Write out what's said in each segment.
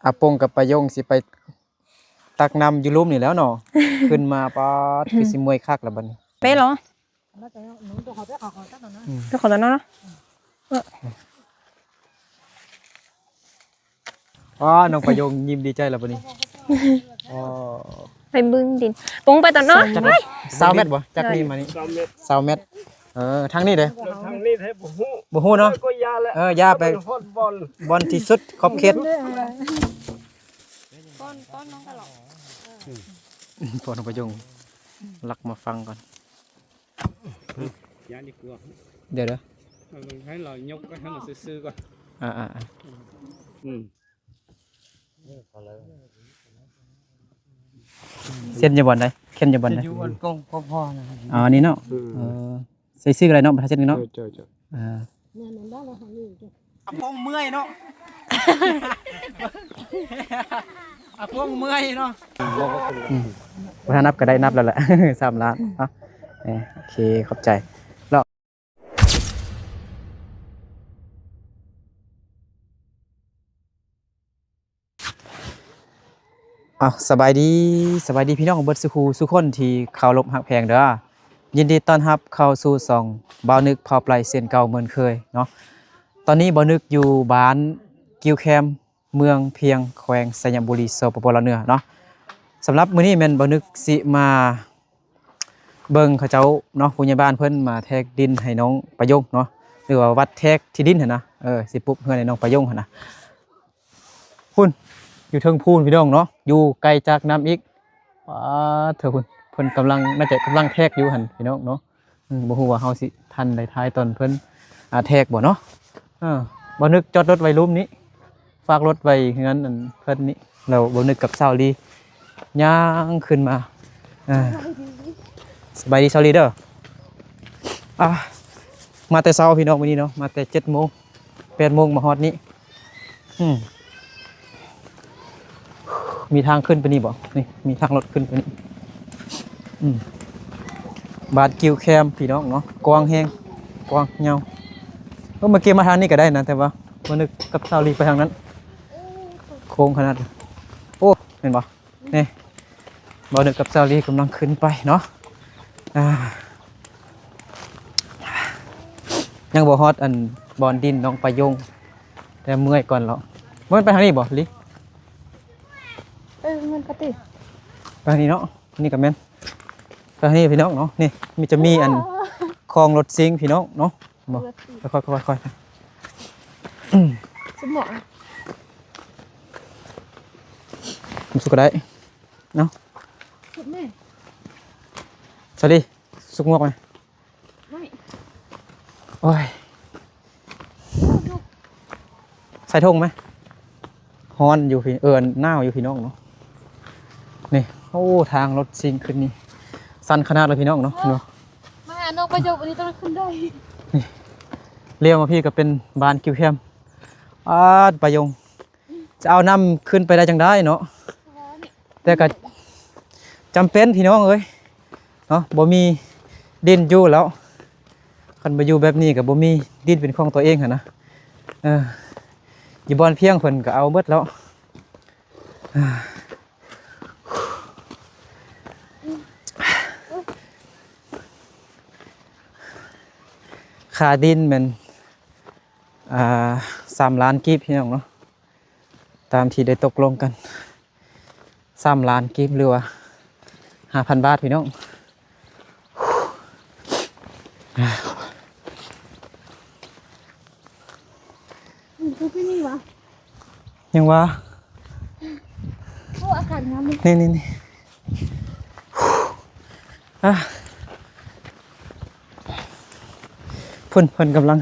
ອາປົງກັບປ້າຢົງຊິໄປຕັກນ້ຳຢູ່ລຸ່ມນີ້ແລ້ວເນາະ ຂຶ້ນມາປາດ ຄືຊິເມື່ອຍຄັກລະບັດນີ້ ເປະເນາະ ອືມ ເຈົ້າຂອງຕົນເນາະ ເອີ ອໍ ນ້ອງປາຍົງຍິ້ມດີໃຈແລ້ວບັດນີ້ ອໍ ໄປບຶງດິນ ປົງໄປຕອນເນາະ ຈັກ ຊາວແມັດບໍ່? ຈັກນີ້ມານີ້ ຊາວແມັດ ຊາວແມັດ ເອີ ທາງນີ້ເດ້ ທາງນີ້ແທ້ບໍ່ຮູ້ ບໍ່ຮູ້ເນາະ ເອີ ກໍຢ່າແຫຼະ ເອີ ຢ່າໄປ ມັນຮອດບ່ອນ ບ່ອນທີ່ສຸດຂອບເຂດ ປ້ອນ ປ້ອນນ້ອງກະຫຼອກ ອືມ ປ້ອນປາຍົງ ລັກມາຟັງກ່ອນ. ຢ່າດີກວ່າ ດຽວເດີ ໃຫ້ລາວຍົກໄປໃຫ້ມັນຊື່ໆກ່ອນ ອ່າໆໆ ອືມ ເຊັນຢູ່ບ່ອນໃດ? ເຊັນຢູ່ບ່ອນໃດ? ຢູ່ບ່ອນກົງພໍໆນະ ອໍ ນີ້ເນາະ ອືມ ເອີ ໃສ່ຊື່ກໍໄດ້ເນາະ ບໍ່ຕ້ອງເຊັນເນາະ ເຈົ້າໆ ອ່າ ອາ ປົງເມື່ອຍເນາະ ອາປົງເມື່ອຍເນາະ ອືມ ບໍ່ທັນນັບກໍໄດ້ນັບແລ້ວແຫຼະ ສາມລ້ານເນາະ ເອີ ໂອເຄ ຂອບໃຈ ເອົາ ສະບາຍດີ ສະບາຍດີພີ່ນ້ອງເບິດສູ່ຜູ້ສູ່ຄົນທີ່ເຄົາລົບຮັກແພງເດີ ຍິນດີຕ້ອນຮັບເຂົ້າສູ່ຊ່ອງບ່າວນຶກພາວໄປເຊັ່ນເກົ່າເໝືອນເຄີຍເນາະ ຕອນນີ້ບ່າວນຶກຢູ່ບ້ານກິວແຄມ ເມືອງພຽງ ແຂວງໄຊຍະບູລີ ສປປ ລາວເໜືອເນາະ ສຳລັບມື້ນີ້ແມ່ນບ່າວນຶກຊິມາ ເບິ່ງເຂົາເຈົ້າເນາະ ຜູ້ໃຫຍ່ບ້ານເພິ່ນມາແທກດິນໃຫ້ນ້ອງປາຍົງເນາະ ຫຼືວ່າວັດແທກທີ່ດິນຫັ້ນນະ ເອີ ຊິປຸກເຮືອນໃຫ້ນ້ອງປາຍົງຫັ້ນນະ ພຸ້ນ ຢູ່ເທິງພູນພີ່ນ້ອງເນາະ ຢູ່ໄກຈາກນ້ຳອີກ ປາດເທີພຸ້ນ ເພິ່ນກຳລັງ ໜ້າຈະກຳລັງແທກຢູ່ຫັ້ນພີ່ນ້ອງເນາະ ອືມ ບໍ່ຮູ້ວ່າເຮົາຊິທັນໄດ້ຖ່າຍຕອນເພິ່ນ ອ່າ ແທກບໍ່ເນາະ ເອີ ບ່າວນຶກຈອດລົດໄວ້ລຸ່ມນີ້ ຝາກລົດໄວ້ເຮືອນອັນເພິ່ນນີ້ ແລ້ວບ່າວນຶກກັບສາວລີຍ່າງຂຶ້ນມາ ເອີ ສະບາຍດີສາວລີເດີ ອ່າ ມາແຕ່ເຊົ້າພີ່ນ້ອງມື້ນີ້ເນາະ ມາແຕ່ເຈັດໂມງ ແປດໂມງມາຮອດນີ້ ອືມ ມີທາງຂຶ້ນໄປນີ້ບໍ່? ນີ້ ມີທາງລົດຂຶ້ນໄປນີ້ ອືມ ບ້ານກິວແຄມພີ່ນ້ອງເນາະ ກວ້າງແຮງ ກວ້າງຍາວ ເອີ ເມື່ອກີ້ມາທາງນີ້ກໍໄດ້ນະ ແຕ່ວ່າບໍ່ນຶກກັບສາວລີໄປທາງນັ້ນ ໂຄ້ງຂະໜາດ ໂອ້ ເຫັນບໍ່? ນີ້ ບ່າວນຶກກັບສາວລີກຳລັງຂຶ້ນໄປເນາະ ອ່າ ຍັງບໍ່ຮອດອັນບ່ອນດິນນ້ອງປາຍົງ ແຕ່ເມື່ອຍກ່ອນແລ້ວ ບໍ່ແມ່ນໄປທາງນີ້ບໍ່ລີ? ເອີ ແມ່ນປະຕິ ໄປທາງນີ້ເນາະ ນີ້ກໍແມ່ນ ໄປທາງນີ້ພີ່ນ້ອງເນາະ ນີ້ ມີ ຈະມີອັນ ອໍ ຄອງລົດຊິງພີ່ນ້ອງເນາະ ບໍ່ ຄ່ອຍໆ ຄ່ອຍໆ ອືມ ສະໝອງ ສຸກກໍໄດ້ເນາະ ສຸກແມ່ ສາວລີ ສຸກໝວກໄໝ? ໄດ້ ໂອ້ຍ ໃສ່ຖົງໄໝ? ຮ້ອນຢູ່ພີ່ ເອີ ໜາວຢູ່ພີ່ນ້ອງເນາະ ນີ້ ໂອ້ ທາງລົດຊິງຂຶ້ນນີ້ ຊັນຂະໜາດເລີຍພີ່ນ້ອງເນາະ ເຫັນບໍ່? ມາຫານ້ອງປາຍົງ ອັນນີ້ຕ້ອງຂຶ້ນໄດ້ ນີ້ ລ້ຽວມາພີ້ກໍເປັນບ້ານກິວແຄມ ອາດ ປາຍົງ ຈະເອົານ້ຳຂຶ້ນໄປໄດ້ຈັ່ງໃດເນາະ ແຕ່ກໍຈຳເປັນພີ່ນ້ອງເອີຍເນາະ ບໍ່ມີດິນຢູ່ແລ້ວ ຄັນບໍ່ຢູ່ແບບນີ້ກໍບໍ່ມີດິນເປັນຂອງຕົວເອງຫັ້ນນະ ເອີ ຢູ່ບ່ອນພຽງເພິ່ນກໍເອົາເບິດແລ້ວ ຄ່າດິນແມ່ນ ອ່າ ສາມລ້ານກີບ ພີ່ນ້ອງເນາະ ຕາມທີ່ໄດ້ຕົກລົງກັນ ສາມລ້ານກີບ ຫຼືວ່າຫ້າພັນບາດ ພີ່ນ້ອງ ມັນຄືທີ່ນີ້ຫວາ? ຍັງວ່າ ໂອ້ ອາກາດງາມເລີຍ ນີ້ໆໆ ອ່າ ເພິ່ນ ເພິ່ນກຳລັງ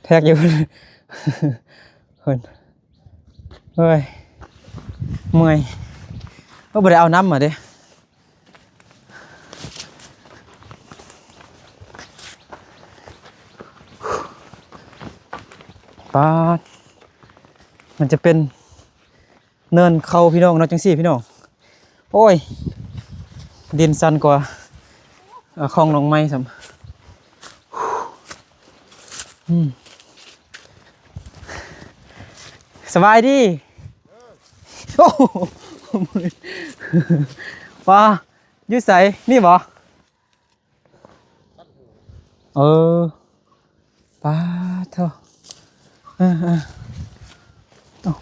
ແທກຢູ່ ເພິ່ນ ເອີຍ ເມື່ອຍ ເອີ ບໍ່ໄດ້ເອົານ້ຳມາເດ້ ປາດ ມັນຈະເປັນເນີນເຂົ້າພີ່ນ້ອງເນາະ ຈັ່ງຊີ້ພີ່ນ້ອງ ໂອ້ຍ ດິນຊັນກວ່າ ເອີ ຂອງນ້ອງໄມ້ຊ້ຳ ອືມ ສະບາຍດີ ໂອ້ ປາ ຢູ່ໃສ ນີ້ບໍ? ເອີ ປາໂທ້ ເອີໆ ເອົ້າ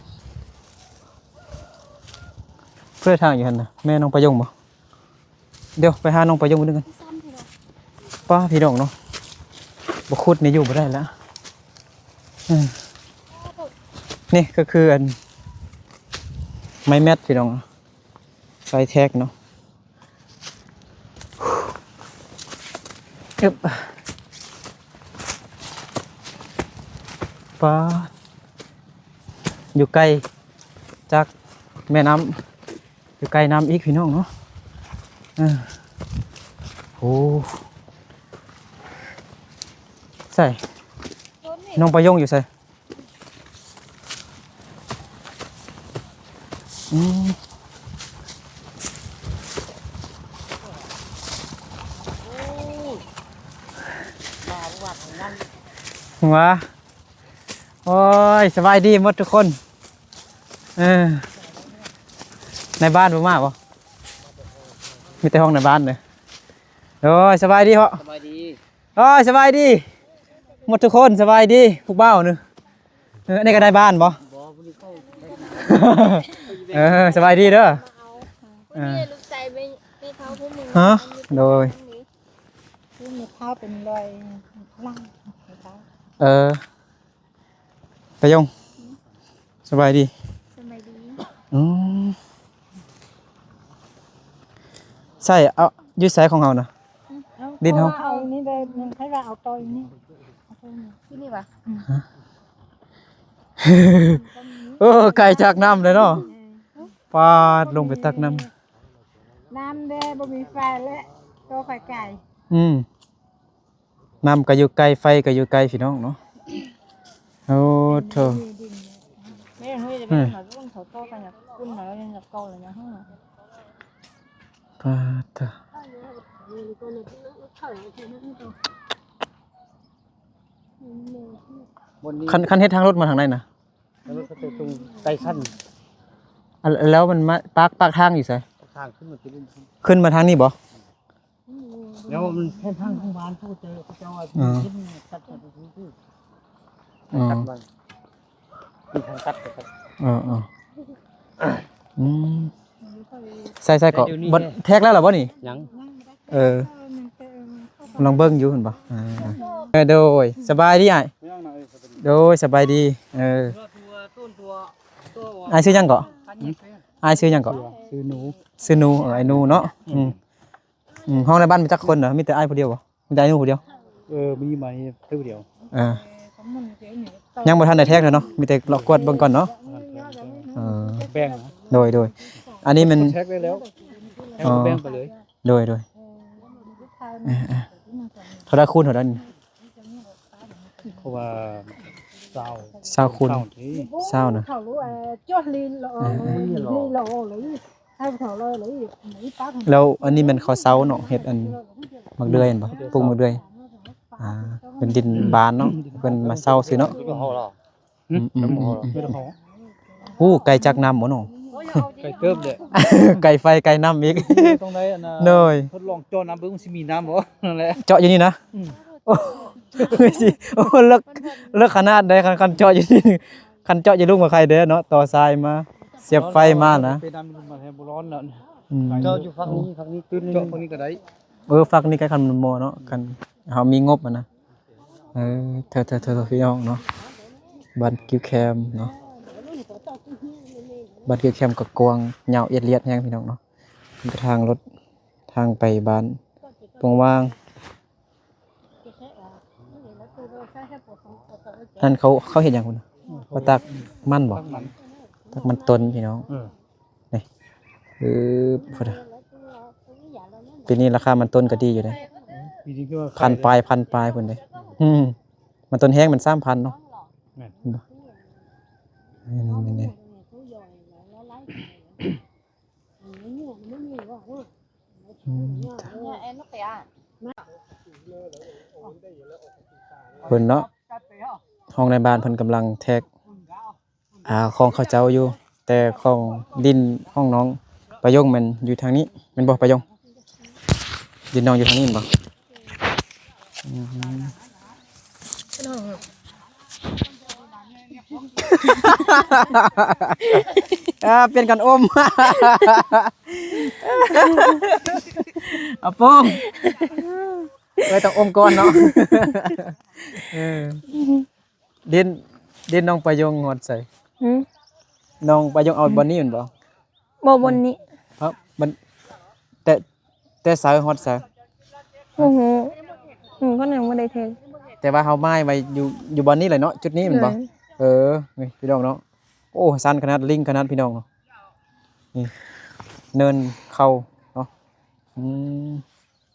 ເພື່ອທາງຢູ່ຫັ້ນນະ ແມ່ນ້ອງປະຍົງບໍ? ດຽວໄປຫານ້ອງປະຍົງໜຶ່ງກ່ອນ. ປ້າ ພີ່ນ້ອງເນາະ ບໍ່ຂຸດນີ້ຢູ່ບໍ່ໄດ້ແລ້ວ. ເອີ ນີ້ກໍຄືອັນ ໄມ້ແມັດ ພີ່ນ້ອງ ໄຟແທັກເນາະ. ອຶບ ປາ ຢູ່ໄກຈາກແມ່ນ້ຳ ຢູ່ໃກ້ນ້ຳອີກ ພີ່ນ້ອງເນາະ. ເອີ ໂອ້ ໃສ ນ້ອງປະຍົງຢູ່ໃສ? ອືມ ວ່າ ໂອ້ຍ ສະບາຍດີໝົດທຸກຄົນ. ເອີ ໃນບ້ານບໍ່ມາບໍ່? ມີແຕ່ຫ້ອງໃນບ້ານເດີ. ໂດຍ ສະບາຍດີເພາະ ສະບາຍດີ. ໂອ້ຍ ສະບາຍດີໝົດທຸກຄົນ ສະບາຍດີພວກບ່າວເນາະ. ເອີ ອັນນີ້ກໍນາຍບ້ານບໍ່? ບໍ່ ຜູ້ນີ້ເຂົາ ເອີ ສະບາຍດີເດີ. ເອີ ລູກຊາຍແມ່ ແມ່ເຖົ້າຜູ້ໜຶ່ງ ຮະ? ໂດຍ ຜູ້ແມ່ເຖົ້າເປັນລອຍຫຼັງແມ່ເຖົ້າ. ເອີ ປະຍົງ ສະບາຍດີ ສະບາຍດີ. ອືມ ໃສ່ ເອົາ ຢູ່ໃສຂອງເຮົານະ? ອືມ ເອົາ ດິນເຮົາ ເອົານີ້ໄດ້ ໃຜວ່າເອົາຕໍ່ອີກນີ້ ເອົາຕົວນີ້ ຢູ່ນີ້ຫວາ? ອືມ ຮະ? ໂອ້ ໄກຈາກນ້ຳເລີຍເນາະ. ເອີ ປາດ ລົງໄປຕັກນ້ຳ ນ້ຳເດ້ ບໍ່ມີໄຟແລ້ວ ຕໍ່ໄຟໄກ. ອືມ ນ້ຳກໍຢູ່ໃກ້ ໄຟກໍຢູ່ໃກ້ ພີ່ນ້ອງເນາະ. ໂອ້ໂທ້ ແມ່ນເຮີ້ຍ ຈະເປັນຫຍັງ ເຂົາຕໍ່ກັນ ຢາກກຸ້ນມາແລ້ວ ຍັງຢາກເກົາເລີຍນະ. ປາດໂທ້ ຄັນ ຄັນເຮັດທາງລົດມາທາງໃດນະ? ທາງລົດເຂົາຈະຕົງໄຕຊັ້ນ. ອາ ແລ້ວມັນມາປາກ ປາກທາງຢູ່ໃສ? ປາກທາງຂຶ້ນມາທີ່ລຸ່ມ ຂຶ້ນມາທາງນີ້ບໍ່? ແລ້ວມັນແຄ່ທາງຂອງບ້ານຜູ້ເຈົ້າ ເຈົ້າວ່າ ອືມ ເປັນຕັດກັນຢູ່ ອືມ ຕັດໄວ້ ມີທາງຕັດໄປ. ເອີໆ ອືມ ໃສ່ໆ ເກາະ ແຕ່ດຽວນີ້ ບໍ່ ແທກແລ້ວລະບໍ່ນີ້? ຍັງ ເອີ ກຳລັງເບິ່ງຢູ່ຫັ້ນບໍ່? ອ່າ ເອີ ໂດຍ ສະບາຍດີອ້າຍ. ໂດຍ ສະບາຍດີ. ເອີ ອ້າຍຊື່ຫຍັງເກາະ? ອ້າຍຊື່ຫຍັງເກາະ? ຊື່ໜູ ຊື່ໜູ. ເອີ ອ້າຍໜູເນາະ. ອືມ ອືມ ຫ້ອງໃນບ້ານມີຈັກຄົນນະ? ມີແຕ່ອ້າຍຜູ້ດຽວບໍ່? ມີແຕ່ອ້າຍໜູຜູ້ດຽວ? ເອີ ມີມານີ້ຜູ້ດຽວ. ເອີ ຍັງບໍ່ທັນໄດ້ແທກເທື່ອເນາະ ມີແຕ່ເລາະກວດເບິ່ງກ່ອນເນາະ. ເອີ ແບ່ງນະ ໂດຍໆ ອັນນີ້ມັນ ແທກໄດ້ແລ້ວ ອໍ ແບ່ງໄປເລີຍ. ໂດຍໆ ເອີໆ ເທົ່າໃດຄູນເທົ່າໃດນີ້? ເພາະວ່າຊາວ ຊາວຄູນ ຊາວນະ. ແລ້ວອັນນີ້ແມ່ນເຂົາເຊົາເນາະ ເຮັດອັນໝາກເດືອຍຫັ້ນບໍ່? ປູກໝາກເດືອຍ ອ່າ ເປັນດິນບານເນາະ ເພິ່ນມາເຊົ່າຊື່ເນາະ. ອືມໆໆ ໂອ້ ໄກຈາກນ້ຳບໍ່ເນາະ? ໄກເຕີບເດ້ ໄກໄຟໄກນ້ຳອີກ. ຕ້ອງໄດ້ອັນນ່າ ໂດຍ ທົດລອງເຈາະນ້ຳເບິ່ງ ມັນຊິມີນ້ຳບໍ່ ນັ້ນແຫຼະ. ເຈາະຢູ່ນີ້ນະ? ອືມ ໂອ້ ໂອ້ ເລິກ ເລິກຂະໜາດໃດ ຄັນ ຄັນເຈາະຢູ່ນີ້ ຄັນເຈາະຢູ່ລຸ່ມກໍໄຄແດ່ເນາະ ຕໍ່ສາຍມາ ສຽບໄຟມານະ. ເປັນນ້ຳ ມັນແຮງບໍ່ຮ້ອນແລ້ວ. ອືມ ເຈາະຢູ່ຝັ່ງນີ້ ຝັ່ງນີ້ຕື່ມ ເຈາະຝັ່ງນີ້ກໍໄດ້. ເອີ ຝັ່ງນີ້ກໍຄັນໝໍເນາະ ຄັນເຮົາມີງົບຫັ້ນນະ. ເອີ ເທີໆໆ ພີ່ນ້ອງເນາະ ບ້ານກິ້ວແຄມເນາະ. ບ້ານກິ້ວແຄມກໍກວ້າງຍາວອຽດລຽດແຮງ ພີ່ນ້ອງເນາະ. ເປັນກະທາງລົດ ທາງໄປບ້ານໂປ່ງຫວ່າງ. ຫັ້ນເຂົາ ເຂົາເຮັດຫຍັງພຸ້ນນະ? ເຂົາຕັກມັນບໍ່? ຕັກມັນ ຕັກມັນຕົ້ນ ພີ່ນ້ອງ. ເອີ ນີ້ ເອີ ພຸ້ນນະ ປີນີ້ລາຄາມັນຕົ້ນກໍດີຢູ່ເດ້ ພັນປາຍ ພັນປາຍພຸ້ນເດ້. ອືມ ມັນຕົ້ນແຮງມັນສາມພັນເນາະ. ແມ່ນ ເຫັນບໍ່? ນີ້ໆໆ ອືມ ເພິ່ນເນາະ ຫ້ອງນາຍບ້ານເພິ່ນກຳລັງແທກ ອ່າ ຂອງເຂົາເຈົ້າຢູ່. ແຕ່ຂອງດິນຂອງນ້ອງປາຍົງແມ່ນຢູ່ທາງນີ້ແມ່ນບໍ່ປາຍົງ? ດິນນ້ອງຢູ່ທາງນີ້ແມ່ນບໍ່? ອືມ ອ່າ ປ່ຽນກັນອົມ ອາໂປ້ງ ເອີຍ ຕ້ອງອົມກ່ອນເນາະ ເອີ ດິນ ດິນນ້ອງປາຍົງຮອດໃສ? ຫືມ? ນ້ອງປາຍົງເອົາບ່ອນນີ້ແມ່ນບໍ່? ບໍ່ ບ່ອນນີ້ ເອີ ມັນ ແຕ່ ແຕ່ໃສຮອດໃສ? ບໍ່ຮູ້ ອືມ ເພິ່ນຍັງບໍ່ໄດ້ເທ ແຕ່ວ່າເຮົາໝາຍໄວ້ຢູ່ ຢູ່ບ່ອນນີ້ແຫຼະເນາະ ຈຸດນີ້ແມ່ນບໍ່? ໂດຍ ເອີ ນີ້ພີ່ນ້ອງເນາະ ໂອ້ ຊັນຂະໜາດ ລິງຂະໜາດພີ່ນ້ອງ ນີ້ ເນີນເຂົ້າເນາະ ອືມ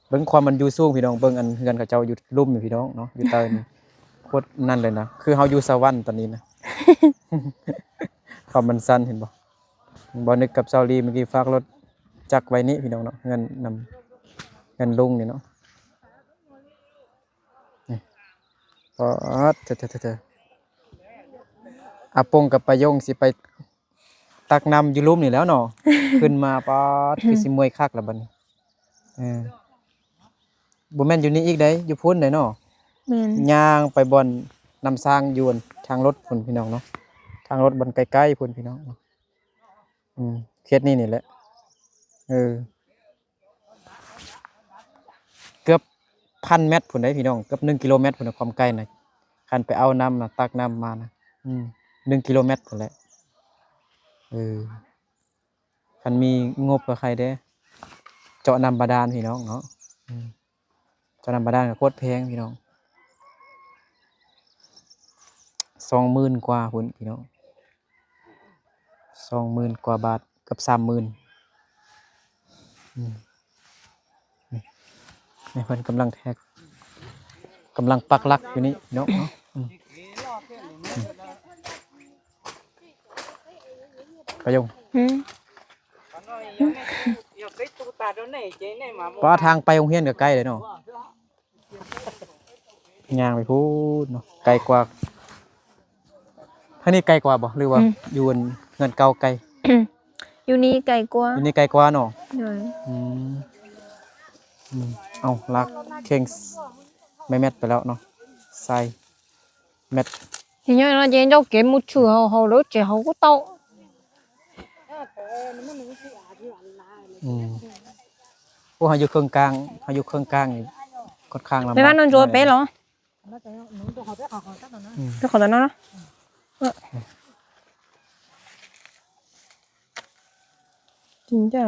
ເບິ່ງຄວາມມັນຢູ່ສູງພີ່ນ້ອງ ເບິ່ງອັນເຮືອນເຂົາເຈົ້າຢູ່ລຸ່ມນີ້ພີ່ນ້ອງເນາະ ຢູ່ໃຕ້ນີ້ ໂຄດນັ້ນເລີຍນະ ຄືເຮົາຢູ່ສະຫວັນຕອນນີ້ນະ ຄວາມມັນຊັນເຫັນບໍ່? ບ່າວນຶກກັບສາວລີເມື່ອກີ້ຝາກລົດຈັກໄວ້ນີ້ພີ່ນ້ອງເນາະ ເຮືອນນຳ ເຮືອນລຸງນີ້ເນາະ ນີ້ ປາດ ເທີໆໆໆ ອາປົງກັບປາຍົງຊິໄປ ຕັກນ້ຳຢູ່ລຸ່ມນີ້ແລ້ວເນາະ ຂຶ້ນມາປາດ ຄືຊິເມື່ອຍຄັກລະບັດນີ້ ເອີ ບໍ່ແມ່ນຢູ່ນີ້ອີກໃດ ຢູ່ພຸ້ນໃດເນາະ ແມ່ນ ຍ່າງໄປບ່ອນນ້ຳສ້າງຢູ່ທາງລົດພຸ້ນພີ່ນ້ອງເນາະ ທາງລົດບ່ອນໃກ້ໆພຸ້ນພີ່ນ້ອງ ອືມ ເຂດນີ້ນີ້ແຫຼະ ເອີ. ເກືອບພັນແມັດພຸ້ນເດ້ພີ່ນ້ອງ ເກືອບໜຶ່ງກິໂລແມັດພຸ້ນນະ ຄວາມໄກນະ ຄັນໄປເອົານ້ຳນະ ຕັກນ້ຳມານະ ອືມ ໜຶ່ງກິໂລແມັດພຸ້ນແຫຼະ ເອີ ຄັນມີງົບກະໄຄເດ້ ເຈາະນ້ຳບາດານພີ່ນ້ອງເນາະ ອືມ ເຈາະນ້ຳບາດານກະໂຄດແພງພີ່ນ້ອງ ສອງໝື່ນກວ່າພຸ້ນພີ່ນ້ອງ ສອງໝື່ນກວ່າບາດ ເກືອບສາມໝື່ນ ອືມ ນີ້ ນີ້ເພິ່ນກຳລັງແທກ ກຳລັງປັກຫຼັກຢູ່ນີ້ເນາະ ອືມ ອືມ ປາຍົງ ຫືມ ວ່າທາງໄປໂຮງຮຽນກະໃກ້ເດ້ເນາະ. ຍ່າງໄປພຸ້ນເນາະ ໄກກວ່າ ທາງນີ້ໄກກວ່າບໍ່ ຫຼືວ່າ ອືມ ຢູ່ເຮືອນເກົ່າໄກ? ຢູ່ນີ້ໄກກວ່າ ຢູ່ນີ້ໄກກວ່າເນາະ ໂດຍ ອືມ ອືມ ເອົາ ລາກເຄັ່ງ ໄມ້ແມັດໄປແລ້ວເນາະ ໃສ່ແມັດ ເຫັນຫຍັງນະ ເຈົ້າເກັບໝົດຊື່ເຮົາ ເຮົາເລີຍເຈົ້າເຮົາກໍເຕົ້າ ອືມ ໂອ້ ເຮົາຢູ່ເຄິ່ງກາງ ເຮົາຢູ່ເຄິ່ງກາງນີ້ ຂ້ອນຂ້າງລຳບາກ ໄປບ້ານນອນໂຈເປເນາະ ອືມ ໄປຂໍຕານອນເນາະ ເອີ ຈິງຈ້າ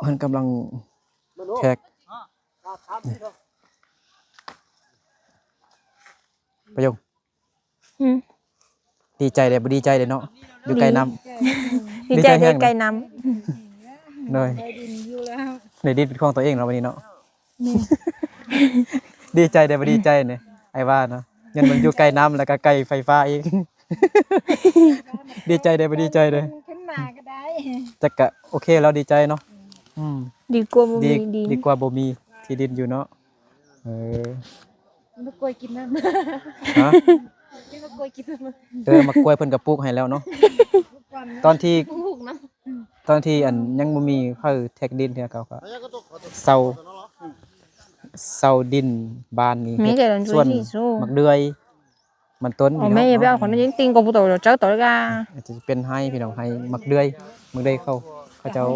ເພິ່ນກຳລັງແທກ ປະໂຫຍກ ອືມ ດີໃຈເດ້ ບໍ່ດີໃຈເດ້ເນາະ ຢູ່ໃກ້ນ້ຳ ດີ ດີໃຈເດ້ ດີໃຈແຮງເດ້ ໃກ້ນ້ຳ ໂດຍ ໄດ້ດິນຢູ່ແລ້ວ ໄດ້ດິນເປັນຂອງຕົວເອງເນາະ ບັດນີ້ເນາະ ແມ່ນ ດີໃຈເດ້ ບໍ່ດີໃຈເດ້ ອ້າຍວ່າເນາະ ຍ້ອນມັນຢູ່ໃກ້ນ້ຳ ແລ້ວກະໃກ້ໄຟຟ້າອີກ ດີໃຈເດ້ ບໍ່ດີໃຈເດ້ ຂຶ້ນມາກໍໄດ້ ແຕ່ກະໂອເຄແລ້ວ ດີໃຈເນາະ ອືມ ອືມ ດີກວ່າບໍ່ມີ ດີ ດີກວ່າບໍ່ມີທີ່ດິນຢູ່ເນາະ ເອີ ມາກວຍກິນນ້ຳ ຮະ ກິນມາກວຍກິນນ້ຳ ເອີ ໝາກກ້ວຍເພິ່ນກະປູກໃຫ້ແລ້ວເນາະ ຕອນທີ່ ປູກນຳ ຕອນທີ່ອັນຍັງບໍ່ມີໃຜແທກດິນເທື່ອ ເຂົາກະເຊົ່າ ເຊົ່າດິນບ້ານນີ້ ເຮັດສວນໝາກເດືອຍ ມັນຕົ້ນ ອໍ ແມ່ຢ່າໄປເອົາຂອງນັ້ນ ຕິງກໍບໍ່ໂຕເຈົ້າໂຕກະ ອືມ ອາດຈະເປັນໄຮ່ພີ່ນ້ອງ ໄຮ່ໝາກເດືອຍ ໝາກເດືອຍເຂົາ ເຂົາເຈົ້າ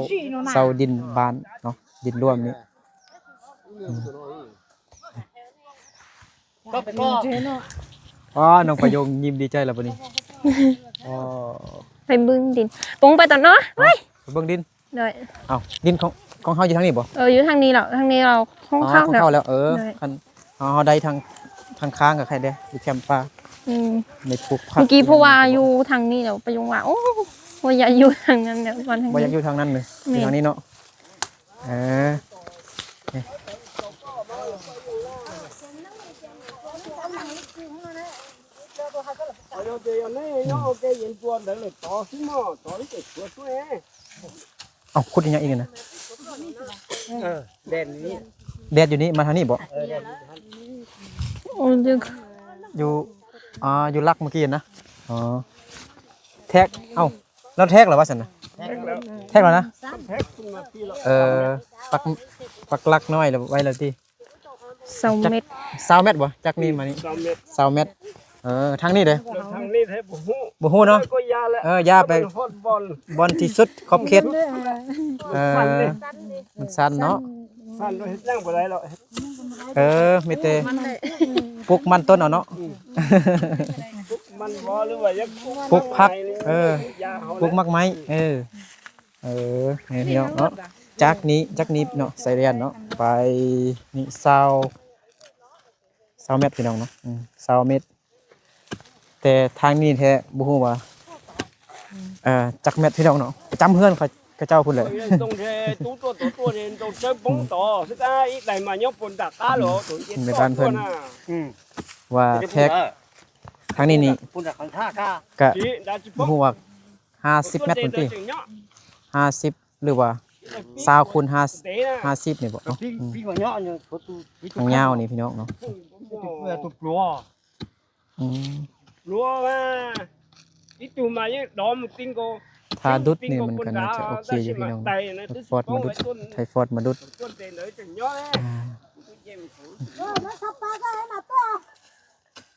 ເຊົ່າດິນບ້ານເນາະ ດິນລວມນີ້ ອືມ ອໍ ນ້ອງປະໂຫຍກຍິ້ມດີໃຈແລ້ວບັດນີ້ ອໍ ໄປເບິ່ງດິນ ປົງໄປຕອນເນາະ ໄປເບິ່ງດິນ ໂດຍ ເອົ້າ ດິນຂອງ ຂອງເຮົາຢູ່ທາງນີ້ບໍ່? ເອີ ຢູ່ທາງນີ້ແຫຼະ ທາງນີ້ລາວຂອງເຮົາ ຂອງເຮົາແລ້ວ ເອີ ໂດຍ ຄັນເຮົາ ເຮົາໄດ້ທາງ ທາງຂ້າງກະໃຄ່ແດ່ ຢູ່ແຄມປ່າ ອືມ ໄດ້ປູກຜັກ ເມື່ອກີ້ເພາະວ່າຢູ່ທາງນີ້ແລ້ວ ປະໂຫຍກວ່າ ໂອ້ ບໍ່ຢາກຢູ່ທາງນັ້ນແລ້ວ ບໍ່ຢາກຢູ່ທາງນັ້ນເລີຍ ຢູ່ທາງນີ້ເນາະ ເອີ ເອົາ ຂຸດອີ່ຫຍັງອີກນະ? ເອີ ແດດຢູ່ນີ້ ແດດຢູ່ນີ້ ມາທາງນີ້ບໍ່? ເອີ ແດດຢູ່ນີ້ ໂອ້ ຢູ່ ອ່າ ຢູ່ຫຼັກເມື່ອກີ້ນະ ອໍ. ແທກ ເອົ້າ ລາວແທກແລ້ວວ່າຊັ້ນນະ ແທກແລ້ວນະ ເອີ ປັກ ປັກຫຼັກນ້ອຍແລ້ວໄວ້ແລ້ວຕິ ຊາວແມັດ ຊາວແມັດບໍ່ ຈາກນີ້ມານີ້ ຊາວແມັດ ຊາວແມັດ ເອີ ທາງນີ້ເດ້ ທາງນີ້ແທ້ບໍ່ຮູ້ ບໍ່ຮູ້ເນາະ ເອີ ຢ່າໄປ ເອີ ຢ່າໄປ ບໍ່ຮອດບ່ອນ ບ່ອນທີ່ສຸດຂອບເຂດ ເອີ ມັນຊັນເນາະ ຊັ້ນເຮັດຫຍັງບໍ່ໄດ້ແລ້ວ ເອີ ມີແຕ່ປູກມັນຕົ້ນເອົາເນາະ ປູກມັນບໍ່ ຫຼືວ່າຢາກປູກຜັກ ເອີ ປູກໝາກໄມ້ ເອີ ເອີ ນີ້ພີ່ນ້ອງເນາະ ຈາກນີ້ ຈາກນີ້ເນາະ ໄຊແດນເນາະ ໄປນີ້ ຊາວ ຊາວແມັດພີ່ນ້ອງເນາະ ອືມ ຊາວແມັດ ແຕ່ທາງນີ້ແທ້ບໍ່ຮູ້ວ່າ ເອີ ຈັກແມັດພີ່ນ້ອງເນາະ ປະຈຳເຮືອນເຂົາ ເຂົາເຈົ້າພຸ້ນແຫຼະ ໃນບ້ານເພິ່ນ ອືມ ວ່າແທກ ທາງນີ້ນີ້ ກະບໍ່ຮູ້ວ່າຫ້າສິບແມັດພຸ້ນຕິ ຫ້າສິບ ຫຼືວ່າຊາວຄູນຫ້າ ຫ້າສິບນີ້ບໍ ເນາະ ອືມ ທາງຍາວນີ້ພີ່ນ້ອງເນາະ ອືມ ຖ້າດຸດນີ້ມັນກະໜ້າຈະໂອເຄຢູ່ພີ່ນ້ອງເນາະ ໄທຟອດມະດຸດ ໄທຟອດມະດຸດ ອາ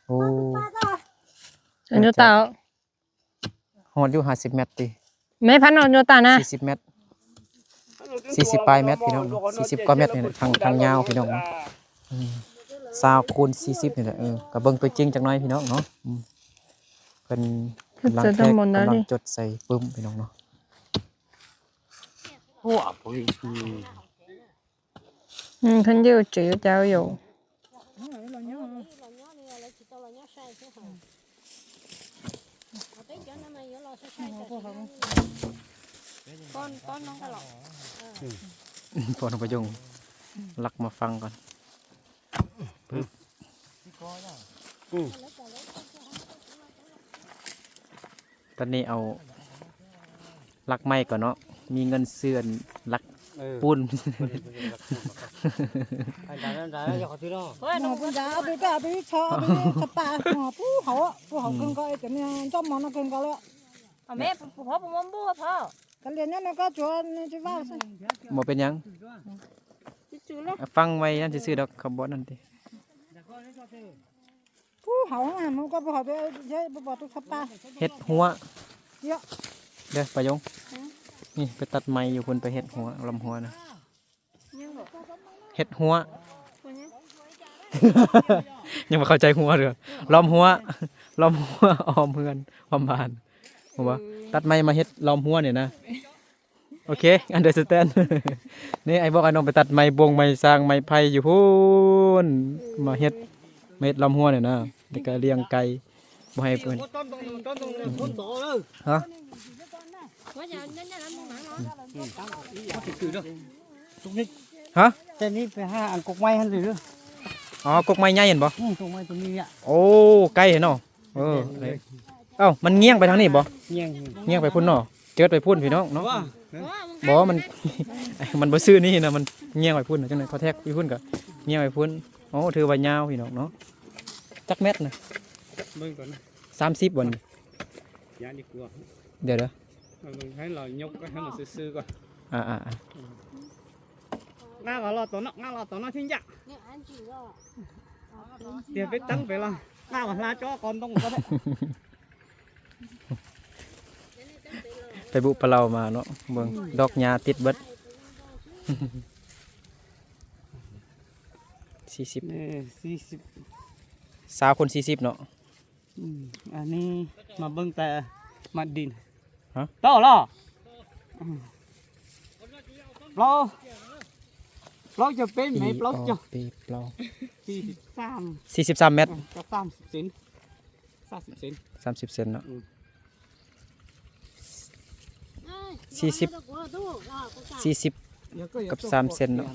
ໂອ້ ອັນນີ້ຕາ ຮອດຢູ່ຫ້າສິບແມັດຕິ ແມ່ພັນອອກໂຍຕານະ ສີ່ສິບແມັດ ສີ່ສິບປາຍແມັດພີ່ນ້ອງເນາະ ສີ່ສິບກວ່າແມັດນີ້ແຫຼະ ທາງ ທາງຍາວພີ່ນ້ອງເນາະ ອືມ ຊາວຄູນສີ່ສິບນີ້ແຫຼະ ເອີ ກະເບິ່ງຕົວຈິງຈັກໜ້ອຍພີ່ນ້ອງເນາະ ອືມ ເພິ່ນກຳລັງແທກ ກຳລັງຈົດໃສ່ປຶ້ມພີ່ນ້ອງເນາະ ອືມ ຄັນຢູ່ຈື່ເຈົ້າຢູ່ ປ້ອນ ປ້ອນນ້ອງກະຫຼອກ ອືມ ປ້ອນປະຍົງ ລັກມາຟັງກ່ອນ ປຶບ ອືມ ຕອນນີ້ເອົາຫຼັກໄມ້ກ່ອນເນາະ ມີເງິນຊື້ຫຼັກ ເອີ ປູນ ອັນໃດ ອັນໃດ ຢ່າຂໍຊື້ເນາະ ເອີ ໜໍ່ປຸນຈາ ເອົາໄປ ເອົາໄປເຊາະ ເອົາໄປສະປາ ໝໍຜູ້ເຂົາ ຜູ້ເຂົາເຄິ່ງກໍໄອ້ຕົວນີ້ ຈ້ອມໝໍນຳເຄິ່ງກໍແລ້ວ ເອົາແມ່ ຜູ້ພໍ່ຜູ້ມອມບູ່ພໍ່ ກະລຽນນັ້ນກໍຈວນຊິເວົ້າ ບໍ່ເປັນຫຍັງ ອືມ ຈື່ໆແລ້ວ ຟັງໄວ້ນັ້ນຊື່ໆດອກ ເຂົາບໍ່ນັ້ນຕິ ພູເຂົາຫັ້ນ ມັນກໍບໍ່ເຂົ້າໃຈ ໃຊ້ບໍ່ ບໍ່ ຕຸກສະປາ ເຮັດຮົ້ວ ເຍາະ ເດີປາຍົງ ອືມ ນີ້ໄປຕັດໄມ້ຢູ່ພຸ້ນ ໄປເຮັດຮົ້ວ ລຳຮົ້ວນະ ຍັງບໍ່ ເຮັດຮົ້ວ ບໍ່ຍັງ ຍັງບໍ່ເຂົ້າໃຈຮົ້ວເດີ ລຳຮົ້ວ ລຳຮົ້ວອ້ອມເຮືອນ ອ້ອມບ້ານ ຮູ້ບໍ່ ເອີ ຕັດໄມ້ມາເຮັດລຳຮົ້ວນີ້ນະ. ໂອເຄ understand ນີ້ ອ້າຍບອກອ້າຍນ້ອງໄປຕັດໄມ້ບົງໄມ້ຊາງໄມ້ໄຜ່ຢູ່ພຸ້ນ ມາເຮັດ ມາເຮັດລຳຮົ້ວນີ້ນະ ແລ້ວກະລ້ຽງໄກ່ ບໍ່ໃຫ້ເພິ່ນ ຮະ ຮະ ແຕ່ນີ້ໄປຫາອັນກົກໄມ້ຫັ້ນເດີ ອໍ ກົກໄມ້ໃຫຍ່ຫັ້ນບໍ່ ອື ກົກໄມ້ຕົວນີ້ ໂອ້ ໄກເນາະ ເອີ ເອົ້າ ມັນງ່ຽງໄປທາງນີ້ບໍ່? ງ່ຽງ ງ່ຽງໄປພຸ້ນເນາະ ເຈີດໄປພຸ້ນພີ່ນ້ອງເນາະ ບໍ່ ມັນ ມັນບໍ່ຊື່ນີ້ນະ ມັນງ່ຽງໄປພຸ້ນ ຈັ່ງໃດເຂົາແທກຢູ່ພຸ້ນກະງ່ຽງໄປພຸ້ນ ໂອ້ ຖືວ່າຍາວພີ່ນ້ອງເນາະ ຈັກແມັດນະ ເບິ່ງກ່ອນນະ ສາມສິບບໍ່ນີ້ ຢ່າດີກວ່າ ດຽວໆ ເອົາເບິ່ງໃຫ້ລາວຍົກໄວ້ໃຫ້ມັນຊື່ໆກ່ອນ ອ່າໆ ງາລະລໍຕົວເນາະ ງາລະລໍຕົວເນາະ ຊິຍະ ດຽວໄປຕັ້ງໄປລະ ງາລະລໍຈໍກ່ອນຕ້ອງ ໄປບຸປະເຫຼົ່າມາເນາະ ເບິ່ງ ອືມ ດອກຫຍ້າຕິດເບິດ ສີ່ສິບ ເອີ ສີ່ສິບ ຊາວຄູນສີ່ສິບເນາະ ອືມ ອັນນີ້ມາເບິ່ງແຕ່ມັດດິນ ຮະ ໂຕລະ ອືມ ເປົ່າ ເປົ່າຈະເປັນໄໝ ເປົ່າຈະ ສີ່ສິບສາມ ສີ່ສິບສາມແມັດ ເອີ ກັບສາມສິບເຊັນ ສາມສິບເຊັນ ສາມສິບເຊັນເນາະ ອືມ ສີ່ສິບ ສີ່ສິບກັບສາມເຊັນເນາະ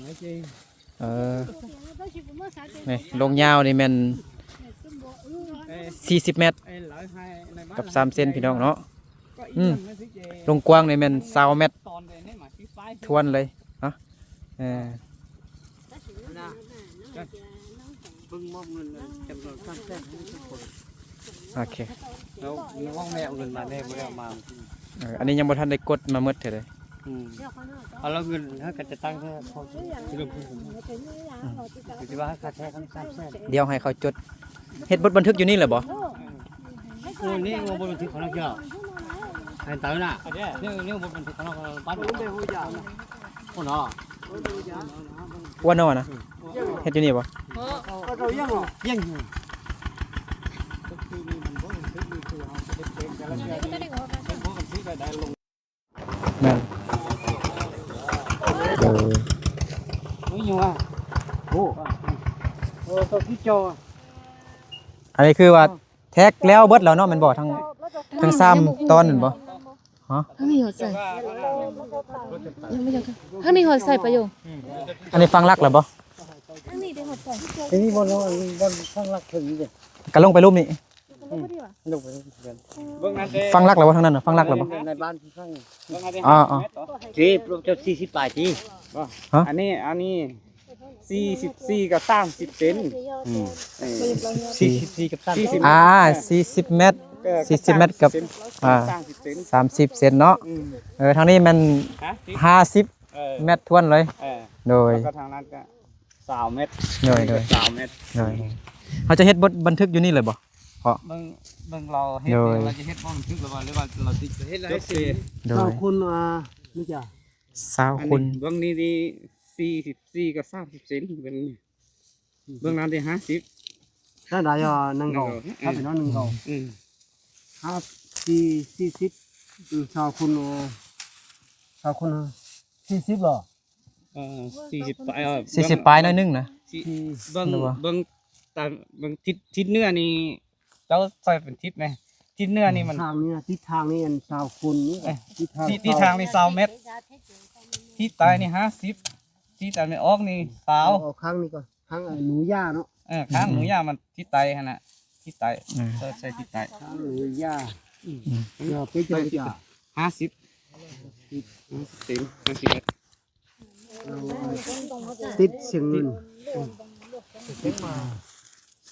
ເອີ ນີ້ ລົງຍາວນີ້ແມ່ນສີ່ສິບແມັດກັບສາມເຊັນພີ່ນ້ອງເນາະ ອືມ ລົງກວ້າງນີ້ແມ່ນຊາວແມັດ ທວນເລີຍເນາະ ເອີ ເບິ່ງມອບເງິນຈຳນວນສາມແສນໃຫ້ທຸກຄົນ ເອົາ ໂອເຄ ແລ້ວນ້ອງແມ່ເອົາເງິນມາແດ່ ບໍ່ໄດ້ເອົາມາ. ເອີ ອັນນີ້ຍັງບໍ່ທັນໄດ້ກົດມາໝົດເທື່ອເດ້. ອືມ ເອົາແລ້ວເງິນເຮົາກໍຈະຕັ້ງເທື່ອ ເຮົາຊິເລີ່ມຕົ້ນກັນ. ອືມ ກໍຊິວ່າຄ່າແທ້ທັງສາມແສນ. ດຽວໃຫ້ເຂົາຈົດ ເຮັດບົດບັນທຶກຢູ່ນີ້ແຫຼະບໍ່? ໂອ້ ນີ້ບົດບັນທຶກຂອງເຮົາເຈົ້າ ໃຫ້ຕາຍນະ. ນີ້ ນີ້ບົດບັນທຶກຂອງເຮົາ ບ້ານ ໂອ້ເນາະ ວ່ານອນນະ ເຮັດຢູ່ນີ້ບໍ່? ຍັງຢູ່. ແມ່ນ ເອີ ໂອ້ ເອີ ຕົວທີ່ເຈົ້າ ອັນນີ້ຄືວ່າແທັກແລ້ວເບິດແລ້ວເນາະ ແມ່ນບໍ່? ທັງ ທັງສາມຕອນແມ່ນບໍ່? ຮະ ທາງນີ້ຮອດໃສ? ຍັງບໍ່ຢາກ ທາງນີ້ຮອດໃສປະໂຍງ? ອັນນີ້ຝັງຫຼັກແລ້ວບໍ່? ທາງນີ້ໄດ້ຮອດໃສ? ທີນີ້ບ່ອນ ບ່ອນຝັງຫຼັກເຖິງນີ້ເດ້ ກະລົງໄປລຸ່ມນີ້. ອືມ ລົງໄປເບິ່ງນັ້ນເດ້ ຝັງຫຼັກແລ້ວບໍ່? ທາງນັ້ນນະ ຝັງຫຼັກແລ້ວບໍ່? ໃນບ້ານທີ່ຝັງ ເບິ່ງຫັ້ນເດ້ ອໍໆ ເຈັບ ເຈົ້າສີ່ສິບປາຍຕິ ບໍ່ ຮະ ອັນນີ້ ອັນນີ້ ສີ່ສິບສີ່ກັບສາມສິບເຊັນ. ອືມ ເອີ ສີ່ສິບສີ່ກັບສາມສິບ ອ່າ ສີ່ສິບແມັດ ເອີ ສີ່ສິບແມັດກັບ ສາມສິບເຊັນ ອ່າ ສາມສິບເຊັນເນາະ. ອືມ ເອີ ທາງນີ້ແມ່ນຫ້າສິບ ຫ້າສິບ ເອີ ແມັດຖ້ວນເລີຍ. ເອີ ໂດຍ ແລ້ວກໍທາງນັ້ນກໍຊາວແມັດ. ໂດຍ ໂດຍ ຊາວແມັດ. ໂດຍ ເຮົາຈະເຮັດບົດບັນທຶກຢູ່ນີ້ເລີຍບໍ່? ເພາະເບິ່ງ ເບິ່ງລາວເຮັດ ໂດຍ ນີ້ ລາວຈະເຮັດບໍ່ບັນທຶກ ຫຼືວ່າ ຫຼືວ່າລາວຊິເຮັດໃຫ້ເສຍ. ໂດຍ ຊາວຄູນ ອ່າ ນີ້ຈ້ະ ຊາວຄູນ ອັນນີ້ເບິ່ງນີ້ ນີ້ສີ່ສິບສີ່ກັບສາມສິບເຊັນ ເບິ່ງນີ້ ອືມ ເບິ່ງນັ້ນເດ້ ຫ້າສິບ ຖ້າໄດ້ ອ່າ ໜຶ່ງເກົ້າ ໜຶ່ງເກົ້າ ຖ້າເປັນວ່າໜຶ່ງເກົ້າ ອືມ ຫ້າ ສີ່ ສີ່ສິບ ອືມ ຊາວຄູນ ເອີ ຊາວຄູນ ສີ່ສິບເນາະ. ເອີ ສີ່ສິບປາຍ ເອີ ສີ່ສິບປາຍໜ້ອຍໜຶ່ງນະ ສີ່ ເບິ່ງ ເບິ່ງຕາມ ເບິ່ງທິດ ທິດເໜືອນີ້ ເຈົ້າໃສ່ເປັນທິດແດ່ ທິດເໜືອນີ້ມັນ ທາງນີ້ນະ ທິດທາງນີ້ອັນຊາວຄູນນີ້ ເອີ ທິດທາງ ທິດທາງນີ້ຊາວແມັດ ທິດໃຕ້ນີ້ຫ້າສິບ ທິດຕາເວັນອອກນີ້ຊາວ ເອົາຂ້າງນີ້ກ່ອນ ຂ້າງໜູຢາເນາະ. ເອີ ຂ້າງໜູຢາມັນທິດໃຕ້ຫັ້ນນະ ທິດໃຕ້ ອືມ ເອີ ໃສ່ທິດໃຕ້ ຂ້າງໜູຢາ ອືມ ເອີ ເປັນຈັງໃດ ຫ້າສິບ ຕິດ ຕິດເສຍເງິນ ຕິດ ເອີ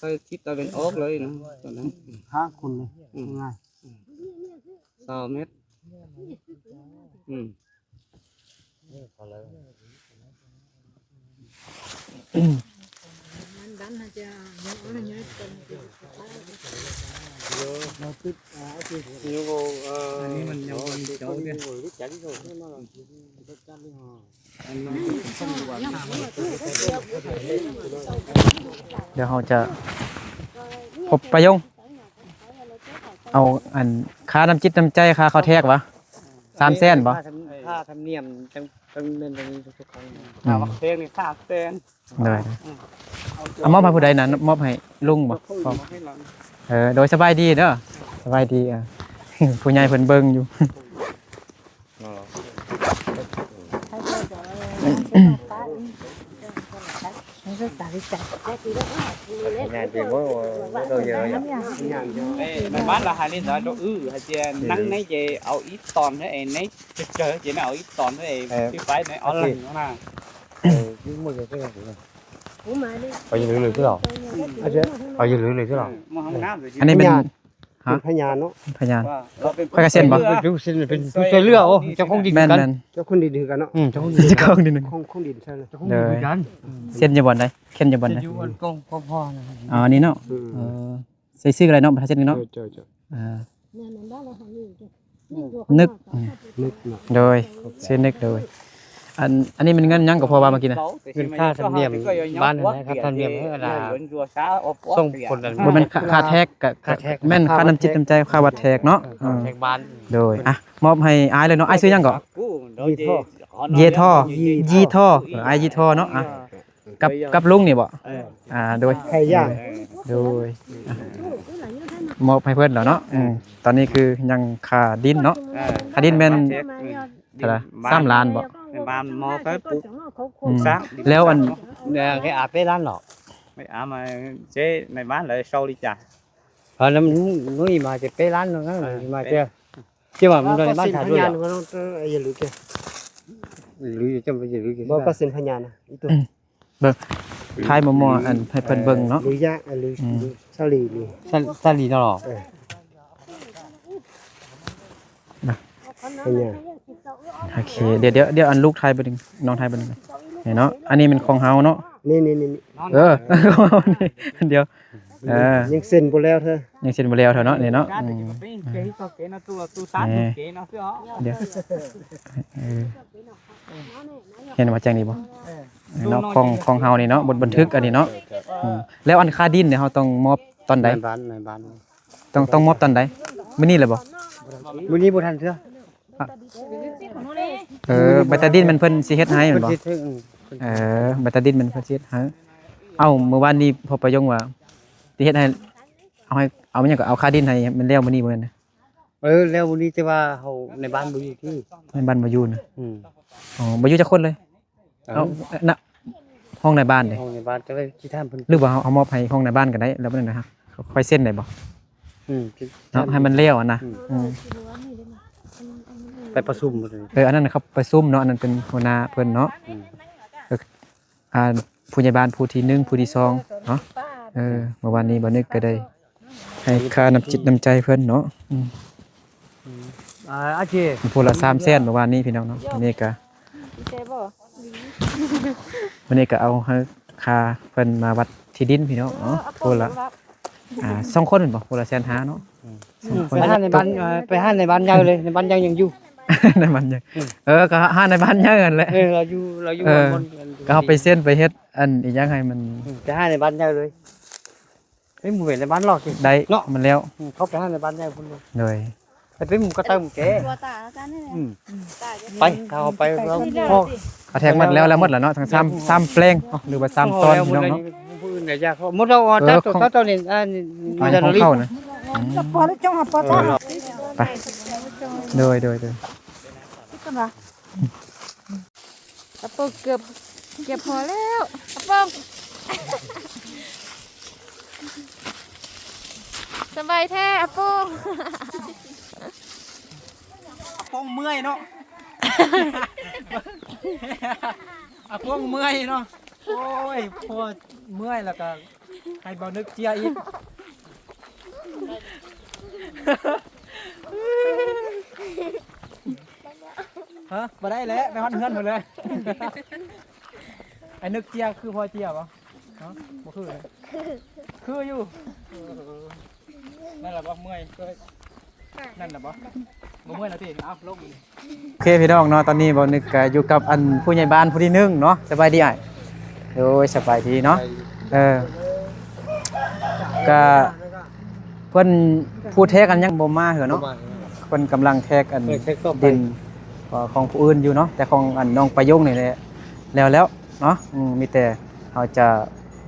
ໃສ່ທິດຕາເວັນອອກເລີຍນະ ຕອນນັ້ນ ຫ້າຄົນເລີຍ ອືມ ງ່າຍ ຊາວແມັດ ອືມ ອັນນີ້ມັນຍັງບໍ່ມີເຈົ້າເດ້ ດຽວເຮົາຈະພົບປະໂຍງ ເອົາອັນຄ່ານ້ຳຈິດນ້ຳໃຈ ຄ່າເຂົ້າແທກຫວາ ສາມແສນບໍ່? ຄ່າທຳ ຄ່າທຳນຽມ ຈັ່ງ ຈັ່ງແມ່ນຈັ່ງນີ້ທຸກໆຄັ້ງ ອືມ ຄ່າວັກເພງນີ້ສາມແສນ. ໂດຍ ອືມ ເອົາມອບໃຫ້ຜູ້ໃດນັ້ນ? ມອບໃຫ້ລຸງບໍ່? ເອີ ໂດຍ ສະບາຍດີເດີ ສະບາຍດີ ເອີ ຜູ້ໃຫຍ່ເພິ່ນເບິ່ງຢູ່. ເອີ ໃນບ້ານລະຫາຫຼິ້ນ ແຕ່ວ່າໂດ ອື ໃຫ້ເຈ ນັ່ງໃນເຈ ເອົາອີກຕອນໃຫ້ໃນ ເຈ ເຈ ເອົາອີກຕອນໃຫ້ ເອີ ທີ່ໄປໃນອອນລາຍນະ. ເອີ ຢູ່ໝົດເລີຍ ເອົາຢູ່ເລີຍຄືເຮົາ ເອົາຢູ່ເລີຍຄືເຮົາ. ອັນນີ້ເປັນ ເປັນພະຍານເນາະ ພະຍານ ຂ້ອຍກະເຊັນບໍ່? ເປັນຜູ້ເຊັນ ເປັນຜູ້ຊ່ວຍເຫຼືອ. ໂອ້ ເຈົ້າຂອງດິນຄືກັນ ແມ່ນໆ ເຈົ້າຂອງດິນຄືກັນເນາະ. ອືມ ເຈົ້າຂອງດິນ ເຈົ້າຂອງດິນ ຂອງ ຂອງດິນ ເຊັນຢູ່ບ່ອນໃດ? ເຊັນຢູ່ບ່ອນໃດ? ເຊັນຢູ່ບ່ອນໃດ? ຢູ່ອັນກອງ ກອງພໍ່ນະ. ອໍ ອັນນີ້ເນາະ. ອືມ ເອີ ໃສ່ຊື່ກໍໄດ້ເນາະ ບໍ່ຕ້ອງເຊັນກໍເນາະ. ເຈົ້າ ເຈົ້າ ເຈົ້າ ອ່າ ນຶກ ອືມ ນຶກເນາະ. ໂດຍ ຊື່ນຶກ ໂດຍ. ອັນ ອັນນີ້ແມ່ນເງິນຫຍັງກໍພໍວ່າມາກິນນະ? ເງິນຄ່າທຳນຽມບ້ານຫັ້ນນະ ຄ່າທຳນຽມໃຫ້ອັນນ່າ ສົ່ງຄົນນັ້ນ ບໍ່ແມ່ນຄ່າ ຄ່າແທກກະ ຄ່າແທກ ແມ່ນຄ່ານ້ຳຈິດນ້ຳໃຈ ຄ່າວັດແທກເນາະ. ເອີ ຄ່າວັດແທກບ້ານ. ໂດຍ ອ່ະ ມອບໃຫ້ອ້າຍເລີຍເນາະ. ອ້າຍຊື່ຫຍັງເກາະ? ເຢທໍ້ ເຢທໍ້ ເອີ ອ້າຍເຢທໍ້ເນາະ. ອ່ະ ກັບ ກັບລຸງນີ້ບໍ່? ເອີ ອ່າ ໂດຍ ໄຂ່ຍ່າງ ໂດຍ ອ່ະ ມອບໃຫ້ເພິ່ນແລ້ວເນາະ. ອືມ ຕອນນີ້ຄືຍັງຄ່າດິນເນາະ. ເອີ ຄ່າດິນແມ່ນ ເອີ ເທົ່າໃດ? ສາມລ້ານບໍ່? ບ້ານໝໍໄປປູກ ອືມ ແລ້ວອັນ ເອີ ໄປອາເປລ້ານເນາະ ໄປອາມາເຈໃນບ້ານເລີຍ ເຊົາລີຈ້າ. ເອີ ນັ້ນໜຸ້ຍມາເຈເປລ້ານເນາະ ເອີ ມາເຈ ເຈວ່າມັນໂດນບ້ານຖາດ້ວຍ. ຫຼືຈະບໍ່ ຫຼື ບໍ່ກໍເຊັນພະຍານນະ ອີ່ຕົວ ອືມ ເບິ່ງ ຖ່າຍໝໍ່ໆ ອັນໃຫ້ເພິ່ນເບິ່ງເນາະ. ຫຼືຢາ ຫຼື ອືມ ສາລີນີ້ ສາ ສາລີເນາະ. ເອີ ໂອເຄ ດຽວ ດຽວ ດຽວ ອັນລູກຖ່າຍໄປໜຶ່ງ ນ້ອງຖ່າຍໄປໜຶ່ງ ນີ້ເນາະ ອັນນີ້ແມ່ນຂອງເຮົາເນາະ ນີ້ໆໆ ເອີ ຂອງເຮົານີ້ ດຽວ ເອີ ຍັງເຊັນບໍ່ແລ້ວເທື່ອ ຍັງເຊັນບໍ່ແລ້ວເທື່ອເນາະ ນີ້ເນາະ ອືມ ດຽວ ເອີ ເຫັນວ່າແຈ້ງດີບໍ່ ເອີ ເນາະ ຂອງ ຂອງເຮົານີ້ເນາະ ບົດບັນທຶກອັນນີ້ເນາະ ອືມ ແລ້ວອັນຄ່າດິນນີ້ເຮົາຕ້ອງມອບຕອນໃດ ນາຍບ້ານ ນາຍບ້ານ ຕ້ອງ ຕ້ອງມອບຕອນໃດ ມື້ນີ້ເລີຍບໍ່ ມື້ນີ້ບໍ່ທັນເທື່ອ ເອີ ໃບຕາດິນມັນເພິ່ນຊິເຮັດໃຫ້ແມ່ນບໍ່ ເອີ ໃບຕາດິນມັນເພິ່ນຊິເຮັດໃຫ້ ເອົ້າ ມື້ວານນີ້ພໍ່ປະຍົງວ່າຊິເຮັດໃຫ້ ເອົາໃຫ້ ເອົາຫຍັງກໍເອົາຄ່າດິນໃຫ້ມັນແລ້ວມື້ນີ້ບໍ່ແມ່ນ ເອີ ແລ້ວມື້ນີ້ ແຕ່ວ່າເຮົາໃນບ້ານບໍ່ຢູ່ຕິ ໃນບ້ານບໍ່ຢູ່ນະ ອືມ ອໍ ບໍ່ຢູ່ຈັກຄົນເລີຍ ເອົ້າ ນະ ຫ້ອງໃນບ້ານເດ ຫ້ອງໃນບ້ານກໍເລີຍຊິຖາມເພິ່ນ ຫຼືວ່າເຮົາ ເຮົາມອບໃຫ້ຫ້ອງໃນບ້ານກໍໄດ້ ແລ້ວບັດນັ້ນນະ ຄ່ອຍເຊັນໄດ້ບໍ່ ອືມ ເນາະ ໃຫ້ມັນແລ້ວຫັ້ນນະ ອືມ ອືມ ໄປປະຊຸມ ເອີ ອັນນັ້ນເຂົາປະຊຸມເນາະ ອັນນັ້ນເປັນຫົວໜ້າເພິ່ນເນາະ ອືມ ອ່າ ຜູ້ໃຫຍ່ບ້ານຜູ້ທີໜຶ່ງ ຜູ້ທີສອງເນາະ ເອີ ເມື່ອວານນີ້ບ່າວນຶກກໍໄດ້ໃຫ້ຄ່ານ້ຳຈິດນ້ຳໃຈເພິ່ນເນາະ ອືມ ອ່າ ໂອເຄ ຜູ້ລະສາມແສນ ເມື່ອວານນີ້ພີ່ນ້ອງເນາະ ມື້ນີ້ກະ ມື້ນີ້ກະເອົາໃຫ້ຄ່າເພິ່ນມາວັດທີ່ດິນພີ່ນ້ອງເນາະ ຜູ້ລະ ອ່າ ສອງຄົນແມ່ນບໍ່ ຜູ້ລະແສນຫ້າເນາະ ອືມ ສອງຄົນ ໄປຫາໃນບ້ານ ເອີ ໄປຫາໃນບ້ານໃຫຍ່ເລີຍ ໃນບ້ານໃຫຍ່ຍັງຢູ່ ໃນບ້ານໃຫຍ່ ອືມ ເອີ ກໍຫາໃນບ້ານໃຫຍ່ຫັ້ນແຫຼະ ເອີ ລາວຢູ່ ລາວຢູ່ ເອີ ບ່ອນ ກໍເຮົາໄປເຊັນໄປເຮັດອັນອີຫຍັງໃຫ້ມັນ ອືມ ໄປຫາໃນບ້ານໃຫຍ່ເລີຍ ເອີ ບໍ່ແມ່ນໃນບ້ານລອກ ໄດ້ເນາະ ມັນແລ້ວ ອືມ ເຂົ້າໄປຫາໃນບ້ານໃຫຍ່ພຸ້ນເລີຍ ໂດຍ ໄປເປັນໝູ່ກະເຕ່າໝູ່ແກ ອືມ ໄປ ເຮົາໄປ ເອົາແທັກໝົດແລ້ວ ແລ້ວໝົດແລ້ວເນາະ ທັງສາມ ສາມແປງເນາະ ຫຼືວ່າສາມຕອນພີ່ນ້ອງເນາະ ໝົດແລ້ວ ເອີ ຂອງ ຂອງເຂົານະ ອືມ ໄປ ໂດຍ ໂດຍ ໂດຍ ອາໂປງເກືອບ ເກືອບພໍແລ້ວ ອາໂປງ ສະບາຍແທ້ ອາໂປງ ອາໂປງເມື່ອຍເນາະ ອາໂປງເມື່ອຍເນາະ ໂອ້ຍ ພໍເມື່ອຍແລ້ວກໍ ໃຫ້ບໍ່ນຶກເຈຍອີກ ຮະ ບໍ່ໄດ້ແຫຼະ ໄປຮອດເຮືອນພຸ້ນເລີຍ ໄອ້ນຶກເຈຍຄືພໍ່ເຈຍບໍ່? ຮະ ບໍ່ຄືເລີຍ ຄືຢູ່ ເອີ ນັ້ນລະບໍ່ເມື່ອຍ ນັ້ນລະບໍ່ ບໍ່ເມື່ອຍລະຕິ ເອົາລົງ ໂອເຄພີ່ນ້ອງເນາະ ຕອນນີ້ບ່າວນຶກກະຢູ່ກັບອັນຜູ້ໃຫຍ່ບ້ານຜູ້ທີໜຶ່ງເນາະ ສະບາຍດີອ້າຍ ໂດຍ ສະບາຍດີເນາະ ເອີ ກະເພິ່ນຜູ້ແທກອັນຍັງບໍ່ມາເທື່ອເນາະ ບໍ່ມາ ເພິ່ນກຳລັງແທກອັນ ເອີ ແທກຕໍ່ໄປ ດິນ ຂອງຜູ້ອື່ນຢູ່ເນາະ ແຕ່ຂອງອັນນ້ອງປາຍົງນີ້ແຫຼະ ແລ້ວແລ້ວເນາະ ອືມ ມີແຕ່ເຮົາຈະ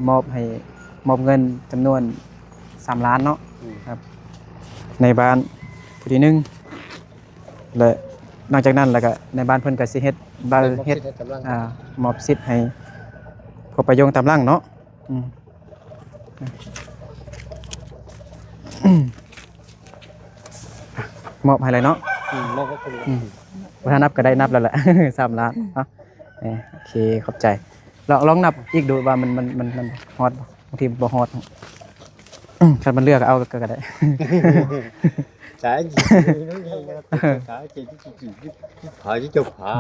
ມອບໃຫ້ ມອບເງິນຈຳນວນສາມລ້ານເນາະ ອືມ ໃນບ້ານຜູ້ທີໜຶ່ງ ແລະ ຫຼັງຈາກນັ້ນແລ້ວກະໃນບ້ານເພິ່ນກະຊິເຮັດ ເຮັດ ມອບສິດໃຫ້ ອ່າ ມອບສິດໃຫ້ພໍ່ປາຍົງຕາມຫຼັງເນາະ ອືມ ມອບໃຫ້ເລີຍເນາະ ອືມ ມອບໃຫ້ເພິ່ນ ອືມ ບໍ່ທັນນັບກະໄດ້ນັບແລ້ວແຫຼະ ສາມລ້ານເນາະ ເອີ ໂອເຄ ຂອບໃຈ ລອງ ລອງນັບອີກດູວ່າມັນ ມັນ ມັນ ມັນຮອດບໍ່? ບາງທີບໍ່ຮອດ ຄັນມັນເຫຼືອກໍເອົາກໍ ກໍໄດ້ ສາຍ ສາຍ ເຈົ້າພາ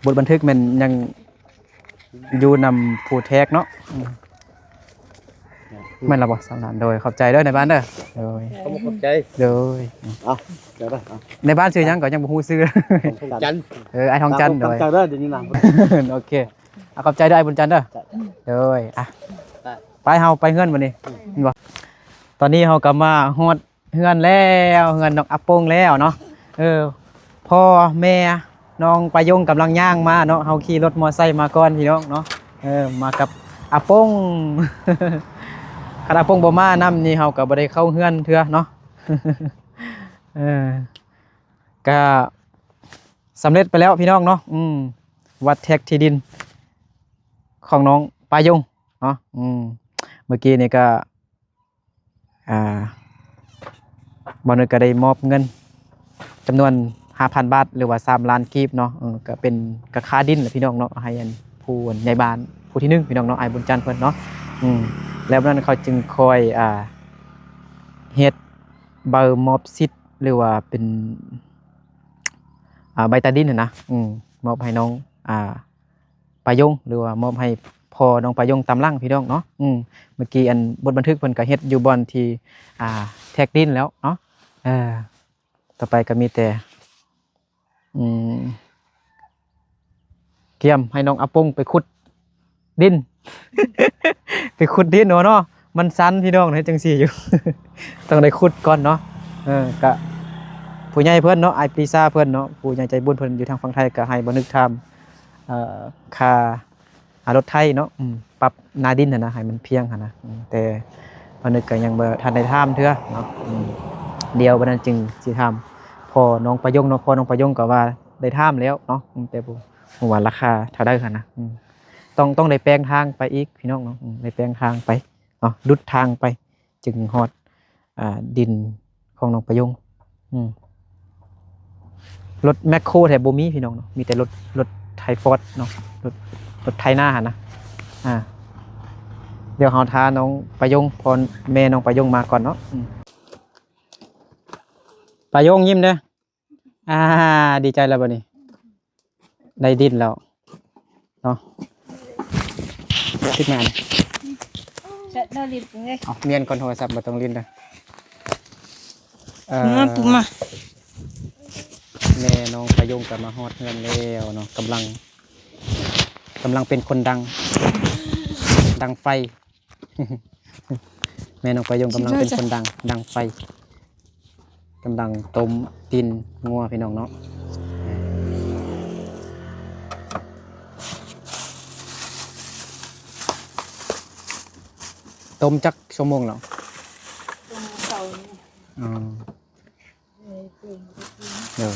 ບົດບັນທຶກແມ່ນຍັງຢູ່ນຳຜູ້ແທກເນາະ ອືມ ແມ່ນລະບໍ່ ສາມລ້ານ ໂດຍ ຂອບໃຈເດີນາຍບ້ານເດີ ໂດຍ ຂອບໃຈ ໂດຍ ເອົາ ໃນບ້ານຊື່ຫຍັງກໍຍັງບໍ່ຮູ້ຊື່ ທອງຈັນ ເອີ ອ້າຍທອງຈັນ ໂດຍ ໂອເຄ ອ່ະ ຂອບໃຈເດີອ້າຍບຸນຈັນເດີ ໂດຍ ອ່ະ ໄປ ເຮົາໄປເຮືອນບັດນີ້ ອືມ ແມ່ນບໍ່ ຕອນນີ້ເຮົາກໍມາຮອດ ເຮືອນແລ້ວ ເຮືອນນ້ອງອາປົງແລ້ວເນາະ ເອີ ພໍ່ແມ່ນ້ອງປາຍົງກຳລັງຍ່າງມາເນາະ ເຮົາຂີ່ລົດມໍໄຊມາກ່ອນພີ່ນ້ອງເນາະ ເອີ ມາກັບອາປົງ ຄັນອາປົງບໍ່ມານຳນີ້ ເຮົາກໍບໍ່ໄດ້ເຂົ້າເຮືອນເທື່ອເນາະ ເອີ ກະສຳເລັດໄປແລ້ວພີ່ນ້ອງເນາະ ອືມ ວັດແທກທີ່ດິນຂອງນ້ອງປາຍົງເນາະ ອືມ ເມື່ອກີ້ນີ້ກະ ອ່າ ບ່າວນຶກກໍໄດ້ມອບເງິນຈຳນວນຫ້າພັນບາດ ຫຼືວ່າສາມລ້ານກີບເນາະ ເອີ ກໍເປັນ ກໍຄ່າດິນແຫຼະພີ່ນ້ອງເນາະ ໃຫ້ອັນຜູ້ໃຫຍ່ບ້ານຜູ້ທີໜຶ່ງພີ່ນ້ອງເນາະ ອ້າຍບຸນຈັນເພິ່ນເນາະ ອືມ ແລ້ວນັ້ນເຂົາຈຶ່ງຄ່ອຍ ອ່າ ເຮັດໃບມອບສິດ ຫຼືວ່າເປັນ ອ່າ ໃບຕາດິນຫັ້ນນະ ອືມ ມອບໃຫ້ນ້ອງ ອ່າ ປາຍົງ ຫຼືວ່າມອບໃຫ້ພໍ່ນ້ອງປາຍົງຕາມຫຼັງພີ່ນ້ອງເນາະ. ອືມ ເມື່ອກີ້ອັນບົດບັນທຶກເພິ່ນກໍເຮັດຢູ່ບ່ອນທີ່ ອ່າ ແທກດິນແລ້ວເນາະ. ເອີ ຕໍ່ໄປກໍມີແຕ່ ອືມ ກຽມໃຫ້ນ້ອງອາປົງໄປຂຸດດິນ ໄປຂຸດດິນເນາະ ມັນຊັນພີ່ນ້ອງ ເຮັດຈັ່ງຊີ້ຢູ່ ຕ້ອງໄດ້ຂຸດກ່ອນເນາະ. ເອີ ກະຜູ້ໃຫຍ່ເພິ່ນເນາະ ອ້າຍປີຊາເພິ່ນເນາະ ຜູ້ໃຫຍ່ໃຈບຸນເພິ່ນຢູ່ທາງຝັ່ງໄທ ກະໃຫ້ບໍ່ນຶກຖາມ ເອີ ຄ່າ ອ່າ ລົດໄຖເນາະ ອືມ ປັບໜ້າດິນຫັ້ນນະ ໃຫ້ມັນພຽງຫັ້ນນະ ອືມ ແຕ່ບ່າວນຶກກໍຍັງບໍ່ທັນໄດ້ຖາມເທື່ອເນາະ ອືມ ດຽວບັດນັ້ນຈຶ່ງຊິຖາມພໍ່ນ້ອງປາຍົງເນາະ. ພໍ່ນ້ອງປາຍົງກໍວ່າໄດ້ຖາມແລ້ວເນາະ ອືມ ແຕ່ບໍ່ຮູ້ວ່າລາຄາເທົ່າໃດຫັ້ນນະ ອືມ ຕ້ອງ ຕ້ອງໄດ້ແປງທາງໄປອີກພີ່ນ້ອງເນາະ ອືມ ໄດ້ແປງທາງໄປເນາະ ດຸດທາງໄປ ຈຶ່ງຮອດ ອ່າ ດິນຂອງນ້ອງປາຍົງ. ອືມ ລົດແມັກໂຄແທ້ບໍ່ມີພີ່ນ້ອງເນາະ ມີແຕ່ລົດ ລົດໄຖຟອດເນາະ ລົດ ລົດໄຖນາຫັ້ນນະ. ອ່າ ດຽວເຮົາຖ້ານ້ອງປາຍົງ ພໍ່ແມ່ນ້ອງປາຍົງມາກ່ອນເນາະ. ອືມ ປາຍົງຍິ້ມເດີ້. ອ່າ ດີໃຈແລ້ວບັດນີ້ ໄດ້ດິນແລ້ວເນາະ. ຕິດມາ ເຊັດດາວລິດເລີຍ ເອົາ ມ້ຽນກ່ອນໂທລະສັບ ບໍ່ຕ້ອງຫຼິ້ນເດີ້. ເອີ ມາປຸມາ ແມ່ນ້ອງປາຍົງກໍມາຮອດເຮືອນແລ້ວເນາະ ກຳລັງ ກຳລັງເປັນຄົນດັງ ດັງໄຟ. ແມ່ນ້ອງປາຍົງກຳລັງເປັນຄົນດັງ ດັງໄຟ ກຳລັງຕົ້ມຕີນງົວພີ່ນ້ອງເນາະ. ຕົ້ມຈັກຊົ່ວໂມງແລ້ວ? ຕົ້ມເຊົ້ານີ້ ອໍ. ເອີ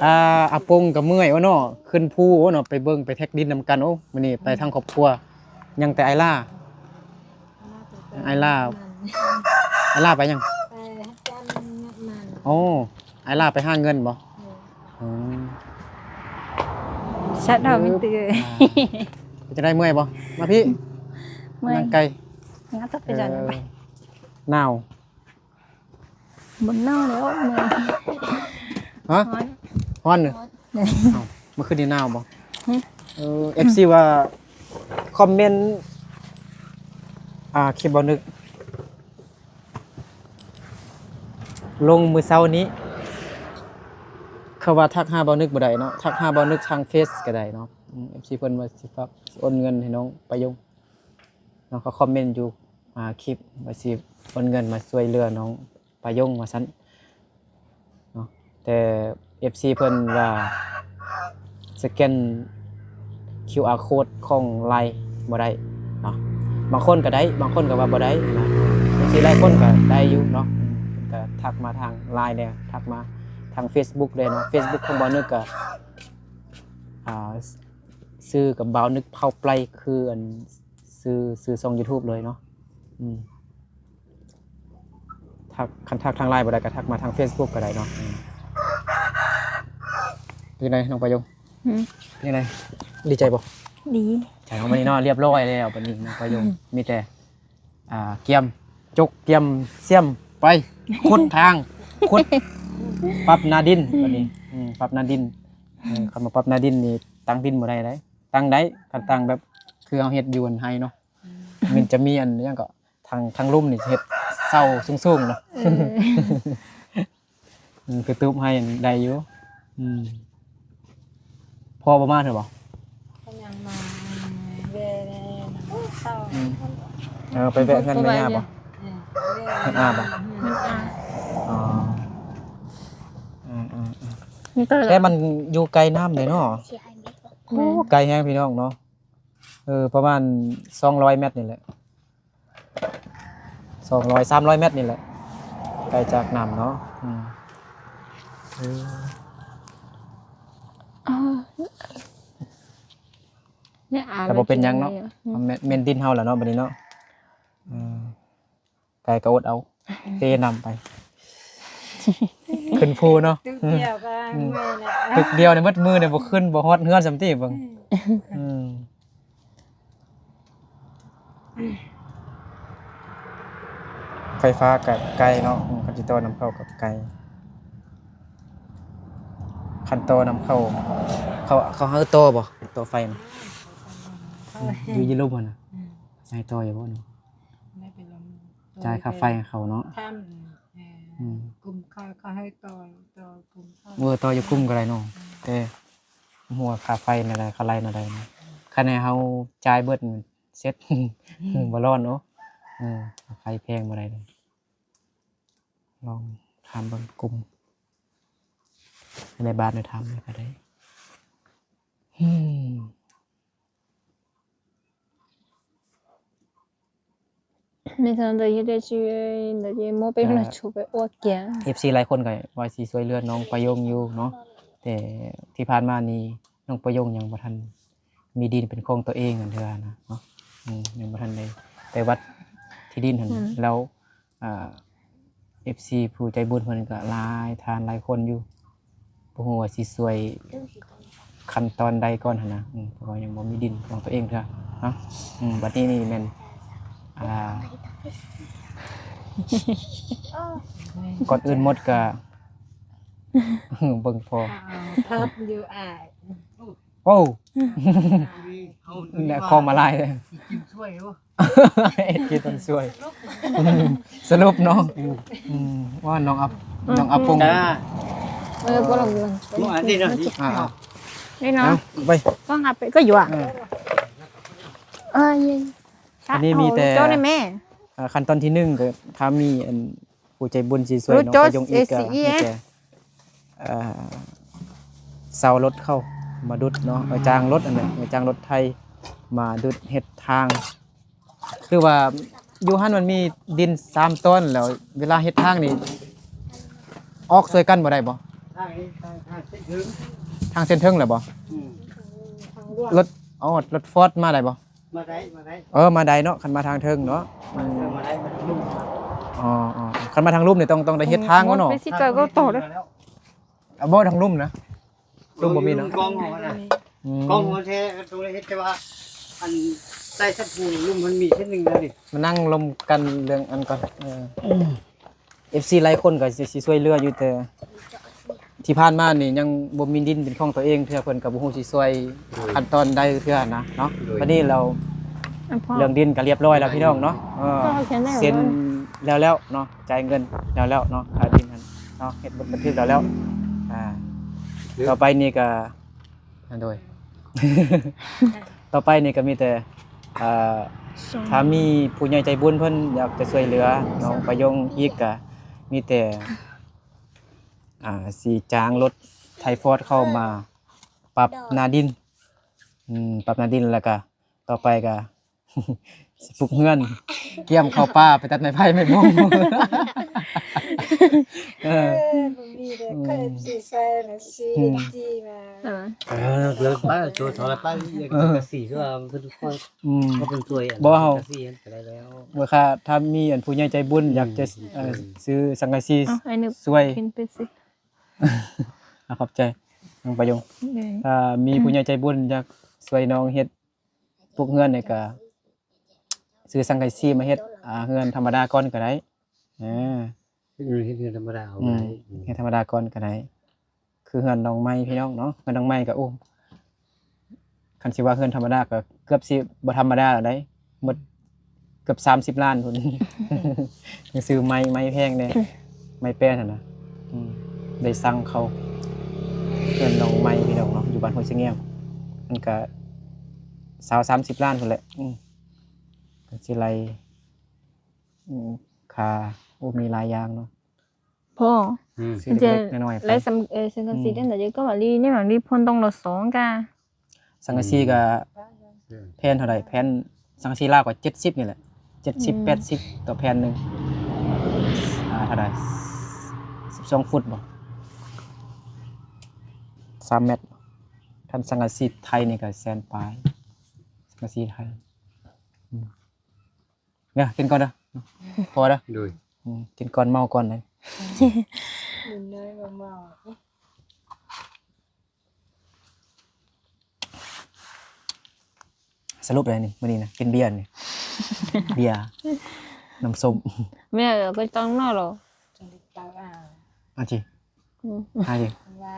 ອາ ອາປົງກໍເມື່ອຍໂອ້ເນາະ ຂຶ້ນພູໂອ້ເນາະ ໄປເບິ່ງ ໄປແທກດິນນຳກັນ. ໂອ້ ມື້ນີ້ໄປທັງຄອບຄົວ ຍັງແຕ່ອ້າຍຫຼ້າ ອ້າຍຫຼ້າ ອ້າຍຫຼ້າໄປຫຍັງ? ໄປຮັບຈ້າງຫຍັບມັນ. ໂອ້ ອ້າຍຫຼ້າໄປຫາເງິນບໍ່? ເອີ ອືມ ຊັດເອົາ ເອີ ມີເຕີ ອ່າ ເປັນຈັ່ງໃດ ເມື່ອຍບໍ່? ມາພີ້ ເມື່ອຍ ນັ່ງໄກ ງາດຕະໄປ ເອີ ຈັນໄປ ໜາວ ບໍ່ໜາວແລ້ວ ເມື່ອຍ ຮະ ຮ້ອນ ຮ້ອນເນາະ ຮ້ອນ ເອົ້າ ເມື່ອຄືນນີ້ໜາວບໍ່? ຫຶ ເອີ ເອັຟຊີ ວ່າຄອມເມັນ ອ່າ ຄລິບບ່າວນຶກ ລົງມື້ເຊົ້ານີ້ ເຂົາວ່າທັກຫາບ່າວນຶກບໍ່ໄດ້ເນາະ ທັກຫາບ່າວນຶກທາງເຟສກໍໄດ້ເນາະ. ອືມ ເອັຟຊີ ເພິ່ນວ່າຊິຝາກ ຊິໂອນເງິນໃຫ້ນ້ອງປາຍົງເນາະ ເຂົາຄອມເມັນຢູ່ ອ່າ ຄລິບວ່າຊິໂອນເງິນມາຊ່ວຍເຫຼືອນ້ອງປາຍົງວ່າຊັ້ນເນາະ. ແຕ່ເອັຟຊີ ເພິ່ນວ່າສະແກນຄິວອາໂຄດຂອງລາຍບໍ່ໄດ້ເນາະ ບາງຄົນກໍໄດ້ ບາງຄົນກໍວ່າບໍ່ໄດ້ນະ. ເອັຟຊີ ຫຼາຍຄົນກໍໄດ້ຢູ່ເນາະ ກໍທັກມາທາງລາຍແດ່ ທັກມາທາງເຟສບຸກແດ່ເນາະ. ເຟສບຸກຂອງບ່າວນຶກກໍ ອ່າ ຊື່ກັບບ່າວນຶກເຜົ່າໄປ ຄືອັນ ຊື່ ຊື່ຊ່ອງຢູທູບເລີຍເນາະ. ອືມ ທັກ ຄັນທັກທາງລາຍບໍ່ໄດ້ກໍທັກມາທາງເຟສບຸກກໍໄດ້ເນາະ. ອືມ ເປັນຈັ່ງໃດນ້ອງປາຍົງ? ຫື ເປັນຈັ່ງໃດ ດີໃຈບໍ່? ດີໃຈເນາະ ບັດນີ້ເນາະ ລຽບຮ້ອຍແລ້ວ ບັດນີ້ນ້ອງປາຍົງ ອືມ ມີແຕ່ ອ່າ ກຽມຈົກ ກຽມສ້ຽມ ໄປ ຂຸດທາງ ຂຸດ ປັບໜ້າດິນ ບັດນີ້ ອືມ ປັບໜ້າດິນ. ເອີ ຄັນບໍ່ປັບໜ້າດິນນີ້ ຕັ້ງດິນບໍ່ໄດ້ເດ້ ຕັ້ງໄດ້ ຄັນຕັ້ງແບບຄືເຮົາເຮັດຢູ່ອັນໄຮ່ເນາະ ອືມ ມັນຈະມີອັນຫຍັງກໍ ທາງ ທາງລຸ່ມນີ້ເຮັດເສົາສູງໆເນາະ. ເອີ ອືມ ຄືຕູບໄຮ່ໄດ້ຢູ່. ອືມ ພໍ່ບໍ່ມາເທື່ອບໍ່? ເພິ່ນຍັງມາແວ່ແນ່ເຊົ້າ. ອືມ ເອີ ໄປແວ່ເຮືອນແມ່ຍ່າບໍ່? ເອີ ເຮືອນອາບໍ່? ເຮືອນອາ. ອໍ ອືມໆໆ ແຕ່ມັນຢູ່ໄກນ້ຳເດ້ເນາະ. ໂອ້ ແມ່ນ ໄກແຮງພີ່ນ້ອງເນາະ. ເອີ ປະມານສອງຮ້ອຍແມັດນີ້ແຫຼະ ສອງຮ້ອຍ ສາມຮ້ອຍແມັດນີ້ແຫຼະ ໄກຈາກນ້ຳເນາະ. ອືມ ເອີ ແຕ່ບໍ່ເປັນຫຍັງເນາະ ອືມ ແມ່ນ ແມ່ນດິນເຮົາແຫຼະເນາະ ບັດນີ້ເນາະ. ອືມ ໄກກໍອົດເອົາ ເຕນຳໄປ ຂຶ້ນພູເນາະ. ຕຶກດຽວກໍ ອືມ ເມື່ອຍແລ້ວ ຕຶກດຽວນີ້ໝົດມື້ນີ້ບໍ່ຂຶ້ນ ບໍ່ຮອດເຮືອນຊ້ຳຕິເບິ່ງ. ອືມ ອືມ ໄຟຟ້າກໍໄກເນາະ ອືມ ຄັນຊິຕໍ່ນຳເຂົ້າກໍໄກ. ຄັນຕໍ່ນຳເຂົາ ເຂົາ ເຂົາໃຫ້ຕໍ່ບໍ່? ຕໍ່ໄຟນະ ຢູ່ ຢູ່ລຸ່ມຫັ້ນນະ ໃຫ້ຕໍ່ຢູ່ບໍ່ເນາະ? ຈ່າຍຄ່າໄຟໃຫ້ເຂົາເນາະ. ຖ້າ ອືມ ກຸ່ມເຂົາ ເຂົາໃຫ້ຕໍ່ ຕໍ່ກຸ່ມເຂົາ ເອີ ຕໍ່ຢູ່ກຸ່ມກໍໄດ້ເນາະ. ແຕ່ບໍ່ຮູ້ວ່າຄ່າໄຟແນວໃດ ຄ່າໄລ່ແນວໃດນະ. ຄັນໃຫ້ເຮົາຈ່າຍເບິດ ເສັດ ບໍ່ລອດເນາະ. ເອີ ຄ່າໄຟແພງບໍ່ໄດ້ເດ້. ລອງຖາມເບິ່ງກຸ່ມ ໃນບ້ານ ໄດ້ຖາມເລີຍກໍໄດ້. 嗯。 ເອັຟຊີຫຼາຍຄົນກໍວ່າຊິຊ່ວຍເຫຼືອນ້ອງປາຍົງຢູ່ເນາະ ແຕ່ທີ່ຜ່ານມານີ້ນ້ອງປາຍົງຍັງບໍ່ທັນມີດິນເປັນຂອງຕົວເອງອັນເທື່ອນະເນາະ. ອືມ ຍັງບໍ່ທັນໄດ້ໄປວັດທີ່ດິນຫັ້ນ ແລ້ວ ອ່າ ເອັຟຊີຜູ້ໃຈບຸນເພິ່ນກໍຫຼາຍທ່ານຫຼາຍຄົນຢູ່ ບໍ່ຮູ້ວ່າຊິຊ່ວຍຂັ້ນຕອນໃດກ່ອນຫັ້ນນະ. ອືມ ເພາະວ່າຍັງບໍ່ມີດິນຂອງຕົວເອງເທື່ອເນາະ. ອືມ ບັດນີ້ນີ້ແມ່ນ ອ່າ ກ່ອນອື່ນໝົດກໍ ເບິ່ງພໍ ເອີ ພັບຢູ່ອ້າຍ. ໂອ້ ແລະຂອງມາຫຼາຍເດ້ ກິນຊ່ວຍບໍ່? ເຮັດກິນຕ້ອງຊ່ວຍ. ສະຫຼຸບເນາະ ອືມ ວ່ານ້ອງອັບ ອືມ ນ້ອງອັບປົງ ເອີ ບໍ່ລອງເບິ່ງ ບໍ່ອັນນີ້ນະ ອ່າ ນີ້ເນາະ ເອົາໄປ ຕ້ອງອັບໄປກໍຢູ່ອ່ະ. ເອີ ເອີ ອັນນີ້ມີແຕ່ ເຈົ້ານີ້ແມ່ ອ່າ ຂັ້ນຕອນທີໜຶ່ງກໍຖ້າມີອັນ ຜູ້ໃຈບຸນຊິຊ່ວຍນ້ອງປາຍົງອີກກໍມີແຕ່ ເອີ ເຊົ່າລົດເຂົາມາດຸດເນາະ ເອີ ຈ້າງລົດຫັ້ນແຫຼະ ເອີ ຈ້າງລົດໄຖມາດຸດເຮັດທາງ. ຄືວ່າຢູ່ຫັ້ນມັນມີດິນສາມຕອນ ແລ້ວເວລາເຮັດທາງນີ້ ອອກຊ່ວຍກັນບໍ່ໄດ້ບໍ່? ທາງນີ້ ທາງ ທາງເສັ້ນເທິງ ທາງເສັ້ນເທິງແລ້ວບໍ່? ອືມ ລົດ ອໍ ລົດຟອດມາໄດ້ບໍ່? ມາໄດ້ ມາໄດ້ ເອີ ມາໄດ້ເນາະ ຄັນມາທາງເທິງເນາະ. ເອີ ມາໄດ້ ມາທາງລຸ່ມ. ອໍ ອໍ ຄັນມາທາງລຸ່ມນີ້ຕ້ອງ ຕ້ອງໄດ້ເຮັດທາງບໍ່ເນາະ? ບໍ່ ທາງລຸ່ມນະ ລຸ່ມບໍ່ມີເນາະ ກອງເຮົານະ. ອືມ ກອງເຮົາແທ້ຕ້ອງໄດ້ເຮັດ ແຕ່ວ່າອັນໃຕ້ສັດພູລຸ່ມມັນມີເສັ້ນໜຶ່ງແລ້ວນີ້ ມານັ່ງລົມກັນເລື່ອງອັນກ່ອນ. ເອີ ເອັຟຊີຫຼາຍຄົນກໍຊິ ຊິຊ່ວຍເຫຼືອຢູ່ ແຕ່ທີ່ຜ່ານມານີ້ຍັງບໍ່ມີດິນເປັນຂອງຕົວເອງເທື່ອ ເພິ່ນກໍບໍ່ຮູ້ຊິຊ່ວຍ ໂດຍ ຂັ້ນຕອນໃດເທື່ອນະເນາະ. ໂດຍ ບັດນີ້ແລ້ວ ອັນພໍ່ ເລື່ອງດິນກໍລຽບຮ້ອຍແລ້ວພີ່ນ້ອງເນາະ. ເອີ ພໍ່ເຂົາຂຽນໄດ້ ເຊັນແລ້ວແລ້ວເນາະ ຈ່າຍເງິນແລ້ວແລ້ວເນາະ ຄ່າດິນຫັ້ນເນາະ ເຮັດບົດບັນທຶກແລ້ວແລ້ວ. ອ່າ ຕໍ່ໄປນີ້ກໍ ໂດຍ ຕໍ່ໄປນີ້ກໍມີແຕ່ ເອີ ຖ້າມີຜູ້ໃຫຍ່ໃຈບຸນເພິ່ນຢາກຈະຊ່ວຍເຫຼືອນ້ອງປາຍົງອີກ ກໍມີແຕ່ ອ່າ ຊິຈ້າງລົດໄຖຟອດເຂົ້າມາປັບໜ້າດິນ ອືມ ປັບໜ້າດິນ ແລ້ວກໍຕໍ່ໄປກໍ ຊິປຸກເຮືອນ ກຽມເຂົ້າປ່າ ໄປຕັດໄມ້ໄຜ່ໄມ້ບົງ. ເອີ ເອີ ບໍ່ມີເດ້ ອືມ ເຄີຍຊິໃສ່ນະ ຊິ ອືມ ຈີມາ ເອີ ເອີ ແລ້ວປ້າໂຈທອລະປ້າອີກ ເອີ ກະສີຕົວເພິ່ນຄ່ອຍ ອືມ ເຂົາເປັນຊ່ວຍອັນ ບໍ່ ເຮົາ ກະສີຫັ້ນກະໄດ້ແລ້ວ ບໍ່ຄ່າ ຖ້າມີອັນຜູ້ໃຫຍ່ໃຈບຸນ ອືມ ຢາກຈະ ອືມ ເອີ ຊື້ສັງກະສີ ເອົາ ໄອ້ໜຶ່ງ ຊ່ວຍ ກິນເປັບຊິ ອາ ຂອບໃຈ ນ້ອງປາຍົງ ເອີ ຖ້າມີ ອືມ ຜູ້ໃຫຍ່ໃຈບຸນຢາກຊ່ວຍນ້ອງເຮັດ ປຸກເຮືອນນີ້ກະຊື້ສັງກະສີມາເຮັດ ອ່າ ເຮືອນທຳມະດາກ່ອນກະໄດ້ ເອີ ເຮັດເຮືອນທຳມະດາເອົາ ອືມ ໄດ້ ເຮັດທຳມະດາກ່ອນກະໄດ້ ຄືເຮືອນນ້ອງໃໝ່ພີ່ນ້ອງເນາະ ເຮືອນນ້ອງໃໝ່ກະ ໂອ້ ຄັນຊິວ່າເຮືອນທຳມະດາກະເກືອບຊິບໍ່ທຳມະດາແລ້ວໃດ໋ ໝົດເກືອບສາມສິບລ້ານພຸ້ນ ຊື້ໄມ້ ໄມ້ແພງແດ່ ໄມ້ແປ້ນຫັ້ນນະ ອືມ ໄດ້ສັ່ງເຂົາ ເຮືອນນ້ອງໃໝ່ພີ່ນ້ອງເນາະ ຢູ່ບ້ານຫ້ວຍສະແງວ ມັນກະຊາວສາມສິບລ້ານພຸ້ນແຫຼະ ອືມ ກໍຊິໄລ່ ອືມ ຄ່າ ໂອ້ ມີຫຼາຍຢ່າງເນາະ ພໍ່ ອືມ ຊື້ເລັກໆນ້ອຍໆໄປ ແລະ ເອີ ສັງກະສີ ອືມ ເດ້ ແຕ່ກໍວ່າລີ ນີ້ມັນລີ ເພິ່ນຕ້ອງລະສອງກະ ສັງກະສີກະ ອືມ ແຜ່ນເທົ່າໃດ? ແຜ່ນສັງກະສີລາວກໍເຈັດສິບນີ້ແຫຼະ ເຈັດສິບ ອືມ ແປດສິບຕໍ່ແຜ່ນໜຶ່ງ ອ່າ ເທົ່າໃດ? ສິບສອງຟຸດບໍ່? ສາມແມັດ ຄັນສັງກະສີໄທນີ້ກໍແສນປາຍ ສັງກະສີໄທ ອືມ ເດີ ກິນກ່ອນເດີ ພໍເດີ ໂດຍ ອືມ ກິນກ່ອນເມົາກ່ອນເລີຍ ໜຸ່ມນ້ອຍບໍ່ເມົາ ສະຫຼຸບແລ້ວນີ້ ມື້ນີ້ນະ ກິນເບຍນີ້ ເບຍ ນ້ຳສົ້ມ ແມ່ກໍຕ້ອງເນາະ ອາຈິ ອືມ ອາຈິ ວ່າ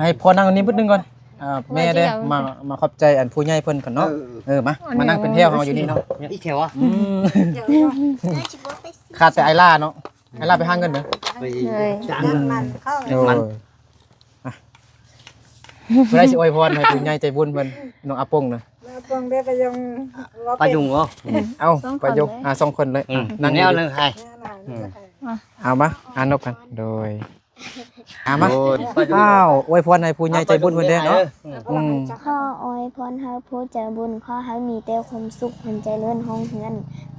ໃຫ້ພໍ່ນັ່ງນີ້ບຶດໜຶ່ງກ່ອນ. ອ່າ ແມ່ເດ້ ມາ ມາຂອບໃຈອັນຜູ້ໃຫຍ່ເພິ່ນກ່ອນເນາະ. ເອີ ເອີ ມາ ມານັ່ງເປັນແຖວເຮົາຢູ່ນີ້ເນາະ. ອີກແຖວຫວະ? ອືມ ຂາດແຕ່ອ້າຍຫຼ້າເນາະ. ອ້າຍຫຼ້າໄປຫາເງິນເດີ. ໄປຈ້າງມັນເຂົ້າ. ໂດຍ ອ່ະ ຜູ້ໃດຊິອວຍພອນໃຫ້ຜູ້ໃຫຍ່ໃຈບຸນເພິ່ນ ນ້ອງອາປົງນະ? ອາປົງເດ້ ປາຍົງ ປາຍຸງເນາະ. ເອົ້າ ປາຍຸງ ອ່າ ສອງຄົນເລີຍ. ອືມ ອ່ະ ນັ່ງແນວໜຶ່ງໃຫ້. ອືມ ເອົາມາ ອ່ານນບກັນ. ໂດຍ ອ່າມາ. ໂດຍ ອ້າວ ອວຍພອນໃຫ້ຜູ້ໃຫຍ່ໃຈບຸນເພິ່ນເດ້ເນາະ. ອືມ ຂໍອວຍພອນໃຫ້ຜູ້ໃຈບຸນ ຂໍໃຫ້ມີແຕ່ຄວາມສຸກ ຄວາມຈະເລີນຮຸ່ງເຮືອງ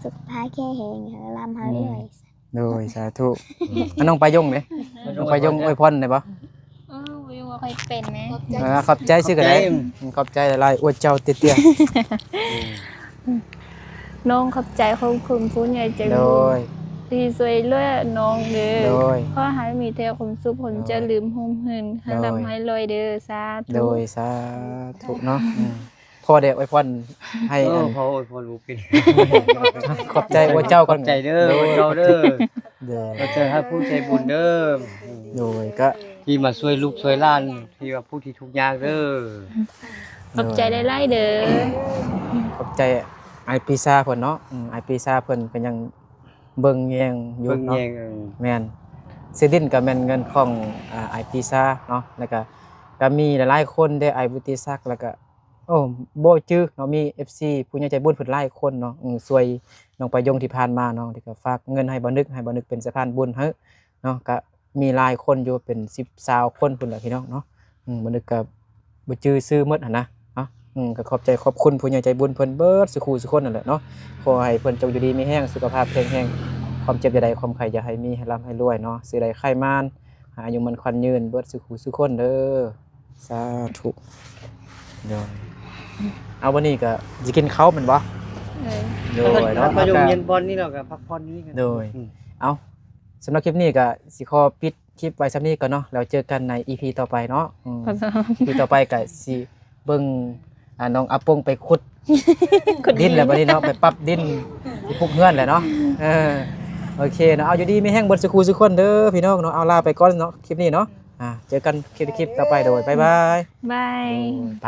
ສຸຂະພາບແຂງແຮງ ໃຫ້ລ່ຳໃຫ້ລວຍ. ໂດຍ ສາທຸ. ອືມ ອ່ະ ນ້ອງປາຍົງເດ້ ນ້ອງປາຍົງອວຍພອນໄດ້ບໍ່? ເອີ ບໍ່ ບໍ່ຄ່ອຍເປັນແມ. ເອີ ຂອບໃຈຊື່ກໍໄດ້. ຂອບໃຈ ອືມ ຂອບໃຈຫຼາຍໆ ອວຍເຈົ້າເຕ້ຍໆ. ນ້ອງຂອບໃຈຂອບຄຸນຜູ້ໃຫຍ່ໃຈບຸນ ໂດຍ ທີ່ຊ່ວຍເຫຼືອນ້ອງເດີ. ໂດຍ ຂໍໃຫ້ມີແຕ່ຄວາມສຸກ ຄວາມຈະເລີນຮຸ່ງເຮືອງ ໃຫ້ ໂດຍ ລ່ຳໃຫ້ລວຍເດີ. ສາທຸ. ໂດຍ ສາທຸເນາະ. ອືມ ອືມ ຂ ພໍໄດ້ອວຍພອນໃຫ້ ເອີ ອັນ ພໍອວຍພອນບໍ່ເປັນ. ຂອບໃຈພວກເຈົ້າກ່ອນ. ຂອບໃຈເດີ ໂດຍ ພວກເຈົ້າເດີ. ໂດຍ ຂອບໃຈທ່ານຜູ້ໃຈບຸນເດີ. ໂດຍ ກະທີ່ມາຊ່ວຍລູກຊ່ວຍຫຼານ ທີ່ວ່າຜູ້ທີ່ທຸກຍາກເດີ. ຂອບໃຈຫຼາຍໆເດີ. ຂອບໃຈອ້າຍປີຊາເພິ່ນເນາະ. ອືມ ອ້າຍປີຊາເພິ່ນກະຍັງເບິ່ງແຍງຢູ່ເນາະ. ເບິ່ງແຍງ ເອີ ແມ່ນ. ເສຍດິນກະແມ່ນເງິນຂອງ ອາ ອ້າຍປີຊາເນາະ. ແລ້ວກະ ກະມີຫຼາຍໆຄົນເດ້ ອ້າຍວຸດຕິສັກ ແລ້ວກະ ໂອ້ ບໍ່ຈື່ເນາະ. ມີເອັຟຊີ ຜູ້ໃຫຍ່ໃຈບຸນເພິ່ນຫຼາຍຄົນເນາະ. ອືມ ຊ່ວຍນ້ອງປາຍົງທີ່ຜ່ານມາເນາະ. ແລ້ວກະຝາກເງິນໃຫ້ບ່າວນຶກ ໃຫ້ບ່າວນຶກເປັນສະພານບຸນໃຫ້ເນາະ. ກະ ມີຫຼາຍຄົນຢູ່ ເປັນສິບຊາວຄົນພຸ້ນແຫຼະພີ່ນ້ອງເນາະ. ອືມ ບໍ່ນຶກກະບໍ່ຈື່ຊື່ໝົດຫັ້ນນະເນາະ. ອືມ ກະຂອບໃຈຂອບຄຸນຜູ້ໃຫຍ່ໃຈບຸນເພິ່ນເບິດສູ່ຄູ່ສູ່ຄົນນັ້ນແຫຼະເນາະ. ຂໍໃຫ້ເພິ່ນຈົ່ງຢູ່ດີມີແຮງ ສຸຂະພາບແຂງແຮງ ຄວາມເຈັບຢ່າໄດ້ ຄວາມໄຂ້ຢ່າໃຫ້ມີ ໃຫ້ລ່ຳໃຫ້ລວຍເນາະ. ຊື່ໃດໄຂ້ມານ ໃຫ້ອາຍຸໝັ້ນຂວັນຍືນເບິດສູ່ຄູ່ສູ່ຄົນເດີ. ສາທຸ. ໂດຍ ເອົາ ວັນນີ້ກະຊິກິນເຂົ້າແມ່ນບໍ່? ເອີ ໂດຍເນາະ. ມາຢູ່ເຢັນບ່ອນນີ້ແລ້ວກະພັກຜ່ອນຢູ່ນີ້. ໂດຍ ອືມ ເອົາ ສຳລັບຄລິບນີ້ກະຊິຂໍປິດ ຄລິບໄວ້ສ່ຳນີ້ກ່ອນເນາະ ແລ້ວເຈີກັນໃນອີພີຕໍ່ໄປເນາະ. ອືມ ອີພີຕໍ່ໄປກະຊິເບິ່ງ ອ່າ ນ້ອງອາປົງໄປຂຸດ ຂຸດດິນ ດິນແລ້ວບັດນີ້ເນາະ ໄປປັບດິນ ຊິປຸກເຮືອນແລ້ວເນາະ. ເອີ ໂອເຄເນາະ. ເອົາ ຢູ່ດີມີແຮງເບິດສູ່ຄູ່ສູ່ຄົນເດີພີ່ນ້ອງເນາະ. ເອົາ ລາໄປກ່ອນເນາະ ຄລິບນີ້ເນາະ. ອ່າ ເຈີກັນຄລິບ ຄລິບຕໍ່ໄປ. ໂດຍ ບາຍບາຍ ບາຍ ໂດຍ ໄປ.